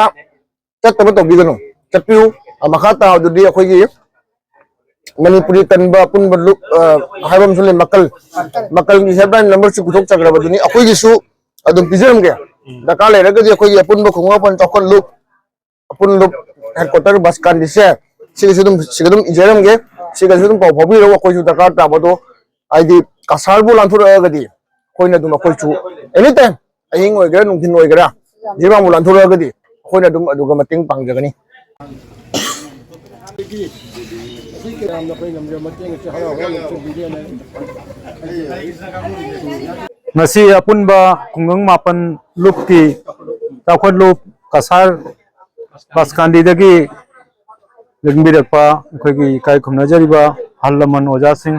ꯆꯠꯇꯕ ꯇꯧꯕꯤꯒꯅꯨ, ꯆꯠꯄꯤꯌꯨ꯫ ꯑ, ꯃꯈꯥ ꯇꯥꯕꯗꯨꯗꯤ ꯑꯩꯈꯣꯏꯒꯤ ꯃꯅꯤꯄꯨꯔꯤ ꯇꯝꯕ ꯑꯄꯨꯟꯕ ꯂꯨꯞ, ꯑ, ꯍꯥꯏꯕ ꯑꯃꯁꯨ ꯂꯩ, ꯃꯀꯜ, ꯃꯀꯜꯒꯤ ꯍꯦꯜꯞꯂꯥꯏꯟ ꯅꯝꯕꯔꯁꯨ ꯄꯨꯊꯣꯛꯆꯈ꯭ꯔꯕꯗꯨꯅꯤ꯫ ꯑꯩꯈꯣꯏꯒꯤꯁꯨ ꯑꯗꯨꯝ ꯄꯤꯖꯔꯝꯒꯦ꯫ ꯗꯔꯀꯥꯔ ꯂꯩꯔꯒꯗꯤ ꯑꯩꯈꯣꯏꯒꯤ ꯑꯄꯨꯟꯕ ꯈꯨꯡꯒꯪ ꯃꯥꯄꯟ ꯆꯥꯎꯈꯠ ꯂꯨꯞ, ꯑꯄꯨꯟ ꯂꯨꯞ ꯍꯦꯗꯀ꯭ꯋꯥꯇꯔ ꯕꯁ ꯀꯥꯟꯗꯤꯁꯦ ꯁꯤꯒꯁꯨ ꯑꯗꯨꯝ, ꯁꯤꯒ ꯑꯗꯨꯝ ꯏꯖꯔꯝꯒꯦ, ꯁꯤꯒꯁꯨ ꯑꯗꯨꯝ ꯄꯥꯎ ꯐꯥꯎꯕꯤꯔꯛꯎ꯫ ꯑꯩꯈꯣꯏꯁꯨ ꯗꯔꯀꯥꯔ ꯇꯥꯕꯗꯣ, ꯍꯥꯏꯗꯤ ꯀꯁꯥꯔꯕꯨ ꯂꯥꯟꯊꯣꯔꯛꯑꯒꯗꯤ ꯑꯩꯈꯣꯏꯅ ꯑꯗꯨꯝ, ꯑꯩꯈꯣꯏꯁꯨ ꯑꯦꯅꯤ ꯇꯥꯏꯝ, ꯑꯍꯤꯡ ꯑꯣꯏꯒꯦꯔꯥ ꯅꯨꯡꯊꯤꯜ ꯑꯣꯏꯒꯦꯔꯥ, ꯖꯤꯔꯤꯕꯥꯝꯕꯨ ꯂꯥꯟꯊꯣꯔꯛꯑꯒꯗꯤ ꯑꯩꯈꯣꯏꯅ ꯑꯗꯨꯝ ꯑꯗꯨꯒ ꯃꯇꯦꯡ ꯄꯥꯡꯖꯒꯅꯤ꯫ ꯉꯁꯤ ꯑꯄꯨꯟꯕ ꯈꯨꯡꯒꯪ ꯃꯥꯄꯟ ꯂꯨꯞꯀꯤ ꯆꯥꯎꯈꯠ ꯂꯨꯞ ꯀꯁꯥꯔ ꯕꯁꯀꯥꯟꯗꯤꯗꯒꯤ ꯂꯦꯡꯕꯤꯔꯛꯄ ꯑꯩꯈꯣꯏꯒꯤ ꯏꯀꯥꯏ ꯈꯨꯝꯅꯖꯔꯤꯕ ꯑꯍꯜ ꯂꯃꯟ ꯑꯣꯖꯥꯁꯤꯡ,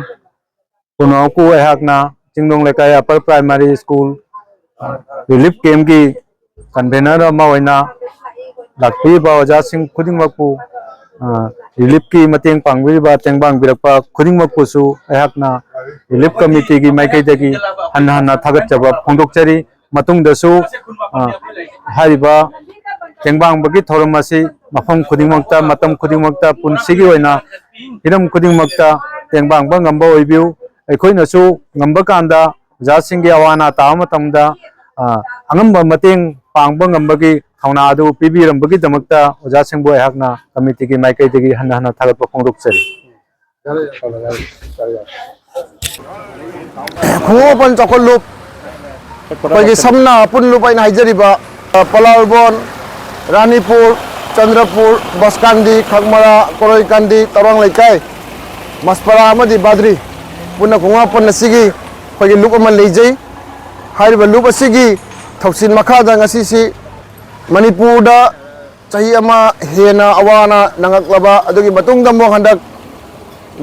ꯈꯨꯅꯥꯎꯀꯨ ꯑꯩꯍꯥꯛꯅ ꯆꯤꯡꯗꯣꯡ ꯂꯩꯀꯥꯏ ꯑꯄꯔ ꯄ꯭ꯔꯥꯏꯃꯥꯔꯤ ꯁ꯭ꯀꯨꯜ ꯔꯤꯂꯤꯐ ꯀꯦꯝꯞꯀꯤ ꯀꯟꯚꯦꯅꯔ ꯑꯃ ꯑꯣꯏꯅ ꯂꯥꯛꯄꯤꯔꯤꯕ ꯑꯣꯖꯥꯁꯤꯡ ꯈꯨꯗꯤꯡꯃꯛꯄꯨ, ꯑ, ꯔꯤꯂꯤꯐꯀꯤ ꯃꯇꯦꯡ ꯄꯥꯡꯕꯤꯔꯤꯕ, ꯇꯦꯡꯕꯥꯡꯕꯤꯔꯛꯄ ꯈꯨꯗꯤꯡꯃꯛꯄꯨꯁꯨ ꯑꯩꯍꯥꯛꯅ ꯔꯤꯂꯤꯐ ꯀꯃꯤꯇꯤꯒꯤ ꯃꯥꯏꯀꯩꯗꯒꯤ ꯍꯟꯅ ꯍꯟꯅ ꯊꯥꯒꯠꯆꯕ ꯐꯣꯡꯗꯣꯛꯆꯔꯤ꯫ ꯃꯇꯨꯡꯗꯁꯨ, ꯑ, ꯍꯥꯏꯔꯤꯕ ꯇꯦꯡꯕꯥꯡꯕꯒꯤ ꯊꯧꯔꯝ ꯑꯁꯤ ꯃꯐꯝ ꯈꯨꯗꯤꯡꯃꯛꯇ, ꯃꯇꯝ ꯈꯨꯗꯤꯡꯃꯛꯇ, ꯄꯨꯟꯁꯤꯒꯤ ꯑꯣꯏꯅ ꯍꯤꯔꯝ ꯈꯨꯗꯤꯡꯃꯛꯇ ꯇꯦꯡꯕꯥꯡꯕ ꯉꯝꯕ ꯑꯣꯏꯕꯤꯌꯨ꯫ ꯑꯩꯈꯣꯏꯅꯁꯨ ꯉꯝꯕ ꯀꯥꯟꯗ ꯑꯣꯖꯥꯁꯤꯡꯒꯤ ꯑꯋꯥ ꯑꯅꯥ ꯇꯥꯕ ꯃꯇꯝꯗ, ꯑ, ꯑꯉꯝꯕ ꯃꯇꯦꯡ ꯄꯥꯡꯕ ꯉꯝꯕꯒꯤ ꯊꯧꯅꯥ ꯑꯗꯨ ꯄꯤꯕꯤꯔꯝꯕꯒꯤꯗꯃꯛꯇ ꯑꯣꯖꯥꯁꯤꯡꯕꯨ ꯑꯩꯍꯥꯛꯅ ꯀꯃꯤꯇꯤꯒꯤ ꯃꯥꯏꯀꯩꯗꯒꯤ ꯍꯟꯅ ꯍꯟꯅ ꯊꯥꯒꯠꯄ ꯐꯣꯡꯗꯣꯛꯆꯔꯤ꯫ ꯈꯨꯡꯒꯪ ꯃꯥꯄꯟ ꯆꯥꯎꯈꯠ ꯂꯨꯞ, ꯑꯩꯈꯣꯏꯒꯤ ꯁꯝꯅ ꯑꯄꯨꯟ ꯂꯨꯞ ꯑꯩꯅ ꯍꯥꯏꯖꯔꯤꯕ, ꯑ, ꯄꯂꯥꯜꯕꯣꯟ, ꯔꯥꯅꯤꯄꯨꯔ, ꯆꯟꯗ꯭ꯔꯄꯨꯔ, ꯕꯁꯀꯥꯟꯗꯤ, ꯈꯛꯃꯔꯥ, ꯀꯣꯔꯣꯏꯀꯥꯟꯗꯤ, ꯇꯧꯔꯥꯡ ꯂꯩꯀꯥꯏ, ꯃꯁꯄꯔꯥ ꯑꯃꯗꯤ ꯕꯥꯗ꯭ꯔꯤ ꯄꯨꯟꯅ ꯈꯨꯡꯒꯪ ꯃꯥꯄꯟ ꯑꯁꯤꯒꯤ ꯑꯩꯈꯣꯏꯒꯤ ꯂꯨꯞ ꯑꯃ ꯂꯩꯖꯩ꯫ ꯍꯥꯏꯔꯤꯕ ꯂꯨꯞ ꯑꯁꯤꯒꯤ ꯊꯧꯁꯤꯜ ꯃꯈꯥꯗ ꯉꯁꯤꯁꯤ ꯃꯅꯤꯄꯨꯔꯗ ꯆꯍꯤ ꯑꯃ ꯍꯦꯟꯅ ꯑꯋꯥ ꯑꯅꯥ ꯅꯪꯉꯛꯂꯕ ꯑꯗꯨꯒꯤ ꯃꯇꯨꯡꯗ ꯑꯃꯨꯛ ꯍꯟꯗꯛ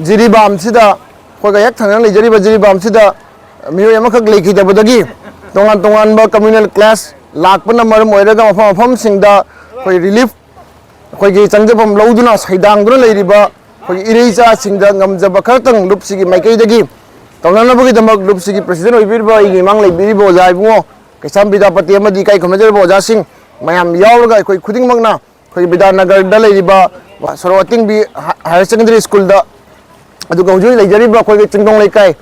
ꯖꯤꯔꯤꯕꯥꯝꯁꯤꯗ, ꯑꯩꯈꯣꯏꯒ ꯍꯦꯛ ꯊꯪꯅꯅ ꯂꯩꯖꯔꯤꯕ ꯖꯤꯔꯤꯕꯥꯝꯁꯤꯗ ꯃꯤꯑꯣꯏ ꯑꯃꯈꯛ ꯂꯩꯈꯤꯗꯕꯗꯒꯤ ꯇꯣꯉꯥꯟ ꯇꯣꯉꯥꯟꯕ communal class ꯂꯥꯛꯄꯅ ꯃꯔꯝ ꯑꯣꯏꯔꯒ ꯃꯐꯝ ꯃꯐꯝꯁꯤꯡꯗ ꯑꯩꯈꯣꯏ relief, ꯑꯩꯈꯣꯏꯒꯤ ꯆꯪꯖꯐꯝ ꯂꯧꯗꯨꯅ ꯁꯩꯗꯥꯡꯗꯨꯅ ꯂꯩꯔꯤꯕ ꯑꯩꯈꯣꯏꯒꯤ ꯏꯔꯩꯆꯥꯁꯤꯡꯗ ꯉꯝꯖꯕ ꯈꯔꯇꯪ ꯂꯨꯞꯁꯤꯒꯤ ꯃꯥꯏꯀꯩꯗꯒꯤ ꯇꯧꯅꯅꯕꯒꯤꯗꯃꯛ ꯂꯨꯞꯁꯤꯒꯤ president ꯑꯣꯏꯕꯤꯔꯤꯕ ꯑꯩꯒꯤ ꯏꯃꯥꯡ ꯂꯩꯕꯤꯔꯤꯕ ꯑꯣꯖꯥ ꯏꯕꯨꯡꯉꯣ ꯀꯩꯁꯥꯝ ꯕꯤꯗ꯭ꯌꯥꯄꯇꯤ ꯑꯃꯗꯤ ꯏꯀꯥꯏ ꯈꯨꯝꯅꯖꯔꯕ ꯑꯣꯖꯥꯁꯤꯡ ꯃꯌꯥꯝ ꯌꯥꯎꯔꯒ ꯑꯩꯈꯣꯏ ꯈꯨꯗꯤꯡꯃꯛꯅ ꯑꯩꯈꯣꯏꯒꯤ ꯕꯤꯗ꯭ꯌꯥꯅꯒꯔꯗ ꯂꯩꯔꯤꯕ ꯁꯣꯔꯣꯛ ꯑꯇꯤꯡꯕꯤ ꯍꯥ-, higher secondary schoolꯗ, ꯑꯗꯨꯒ ꯍꯧꯖꯤꯛ ꯍꯧꯖꯤꯛ ꯂꯩꯖꯔꯤꯕ ꯑꯩꯈꯣꯏꯒꯤ ꯆꯤꯡꯗꯣꯡ ꯂꯩꯀꯥꯏ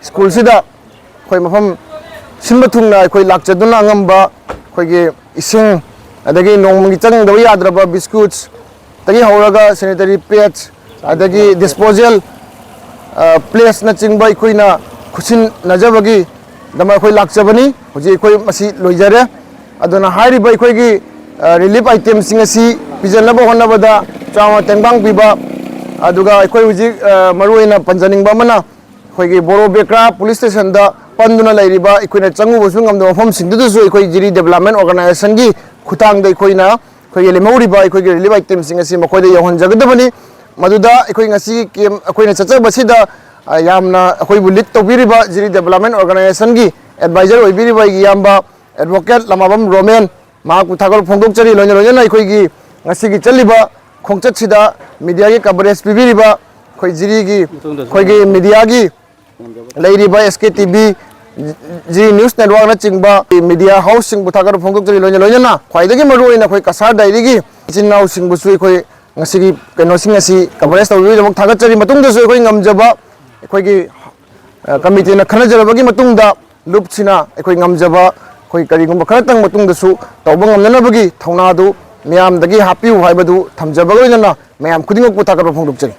schoolꯁꯤꯗ ꯑꯩꯈꯣꯏ ꯃꯐꯝ ꯁꯤꯟꯕ ꯊꯨꯡꯅ ꯑꯩꯈꯣꯏ ꯂꯥꯛꯆꯗꯨꯅ ꯑꯉꯝꯕ ꯑꯩꯈꯣꯏꯒꯤ ꯏꯁꯤꯡ, ꯑꯗꯒꯤ ꯅꯣꯡꯃꯒꯤ ꯆꯪꯗꯕ ꯌꯥꯗ꯭ꯔꯕ biscuits ꯇꯒꯤ ꯍꯧꯔꯒ sanitary pads, ꯑꯗꯒꯤ disposal, ꯑ, plateꯅꯆꯤꯡꯕ ꯑꯩꯈꯣꯏꯅ ꯈꯨꯠꯁꯤꯟꯅꯖꯕꯒꯤꯗꯃꯛ ꯑꯩꯈꯣꯏ ꯂꯥꯛꯆꯕꯅꯤ꯫ ꯍꯧꯖꯤꯛ ꯑꯩꯈꯣꯏ ꯃꯁꯤ ꯂꯣꯏꯖꯔꯦ꯫ ꯑꯗꯨꯅ ꯍꯥꯏꯔꯤꯕ ꯑꯩꯈꯣꯏꯒꯤ, ꯑ, relief itemꯁꯤꯡ ꯑꯁꯤ ꯄꯤꯖꯅꯕ ꯍꯣꯠꯅꯕꯗ ꯆꯥꯎꯅ ꯇꯦꯡꯕꯥꯡ ꯄꯤꯕ, ꯑꯗꯨꯒ ꯑꯩꯈꯣꯏ ꯍꯧꯖꯤꯛ, ꯑ, ꯃꯔꯨꯑꯣꯏꯅ ꯄꯟꯖꯅꯤꯡꯕ ꯑꯃꯅ, ꯑꯩꯈꯣꯏꯒꯤ ꯕꯣꯔꯣ ꯕꯦꯀ꯭ꯔꯥ police stationꯗ ꯄꯟꯗꯨꯅ ꯂꯩꯔꯤꯕ ꯑꯩꯈꯣꯏꯅ ꯆꯪꯉꯨꯕꯁꯨ ꯉꯝꯗꯕ ꯃꯐꯝꯁꯤꯡꯗꯨꯗꯁꯨ ꯑꯩꯈꯣꯏ ꯖꯤꯔꯤ development organisationꯒꯤ ꯈꯨꯠꯊꯥꯡꯗ ꯑꯩꯈꯣꯏꯅ ꯑꯩꯈꯣꯏꯒꯤ ꯂꯦꯝꯍꯧꯔꯤꯕ ꯑꯩꯈꯣꯏꯒꯤ relief itemꯁꯤꯡ ꯑꯁꯤ ꯃꯈꯣꯏꯗ ꯌꯧꯍꯟꯖꯒꯗꯕꯅꯤ꯫ ꯃꯗꯨꯗ ꯑꯩꯈꯣꯏ ꯉꯁꯤ camp ꯑꯩꯈꯣꯏꯅ ꯆꯠꯆꯕꯁꯤꯗ, ꯑ, ꯌꯥꯝꯅ ꯑꯩꯈꯣꯏꯕꯨ lead ꯇꯧꯕꯤꯔꯤꯕ ꯖꯤꯔꯤ development organisationꯒꯤ advisor ꯑꯣꯏꯕꯤꯔꯤꯕ ꯑꯩꯒꯤ ꯏꯌꯥꯝꯕ advocate ꯂꯃꯥꯕꯝ ꯔꯣꯃꯦꯟ, ꯃꯍꯥꯛꯄꯨ ꯊꯥꯒꯠꯄ ꯐꯣꯡꯗꯣꯛꯆꯔꯤ꯫ ꯂꯣꯏꯅ ꯂꯣꯏꯅꯅ ꯑꯩꯈꯣꯏꯒꯤ ꯉꯁꯤꯒꯤ ꯆꯠꯂꯤꯕ ꯈꯣꯡꯆꯠꯁꯤꯗ mediaꯒꯤ coverage ꯄꯤꯕꯤꯔꯤꯕ ꯑꯩꯈꯣꯏ ꯖꯤꯔꯤꯒꯤ ꯑꯩꯈꯣꯏꯒꯤ mediaꯒꯤ ꯂꯩꯔꯤꯕ SKTV, ꯖꯤ news networkꯅꯆꯤꯡꯕ media houseꯁꯤꯡꯕꯨ ꯊꯥꯒꯠꯄ ꯐꯣꯡꯗꯣꯛꯆꯔꯤ꯫ ꯂꯣꯏꯅ ꯂꯣꯏꯅꯅ ꯈ꯭ꯋꯥꯏꯗꯒꯤ ꯃꯔꯨꯑꯣꯏꯅ ꯑꯩꯈꯣꯏ ꯀꯁꯥꯔ diaryꯒꯤ ꯏꯆꯤꯟ ꯏꯅꯥꯎꯁꯤꯡꯕꯨꯁꯨ ꯑꯩꯈꯣꯏ ꯉꯁꯤꯒꯤ ꯀꯩꯅꯣꯁꯤꯡ ꯑꯁꯤ coverage ꯇꯧꯕꯤꯕꯒꯤꯗꯃꯛ ꯊꯥꯒꯠꯆꯔꯤ꯫ ꯃꯇꯨꯡꯗꯁꯨ ꯑꯩꯈꯣꯏ ꯉꯝꯖꯕ ꯑꯩꯈꯣꯏꯒꯤ, ꯑ, committeeꯅ ꯈꯟꯅꯖꯔꯕꯒꯤ ꯃꯇꯨꯡꯗ ꯂꯨꯞꯁꯤꯅ ꯑꯩꯈꯣꯏ ꯉꯝꯖꯕ ꯑꯩꯈꯣꯏ ꯀꯔꯤꯒꯨꯝꯕ ꯈꯔꯇꯪ ꯃꯇꯨꯡꯗꯁꯨ ꯇꯧꯕ ꯉꯝꯅꯅꯕꯒꯤ ꯊꯧꯅꯥꯗꯨ ꯃꯤꯌꯥꯝꯗꯒꯤ ꯍꯥꯞꯄꯤꯌꯨ ꯍꯥꯏꯕꯗꯨ ꯊꯝꯖꯕꯒ ꯂꯣꯏꯅꯅ ꯃꯌꯥꯝ ꯈꯨꯗꯤꯡꯃꯛꯄꯨ ꯊꯥꯒꯠꯄ ꯐꯣꯡꯗꯣꯛꯆꯔꯤ꯫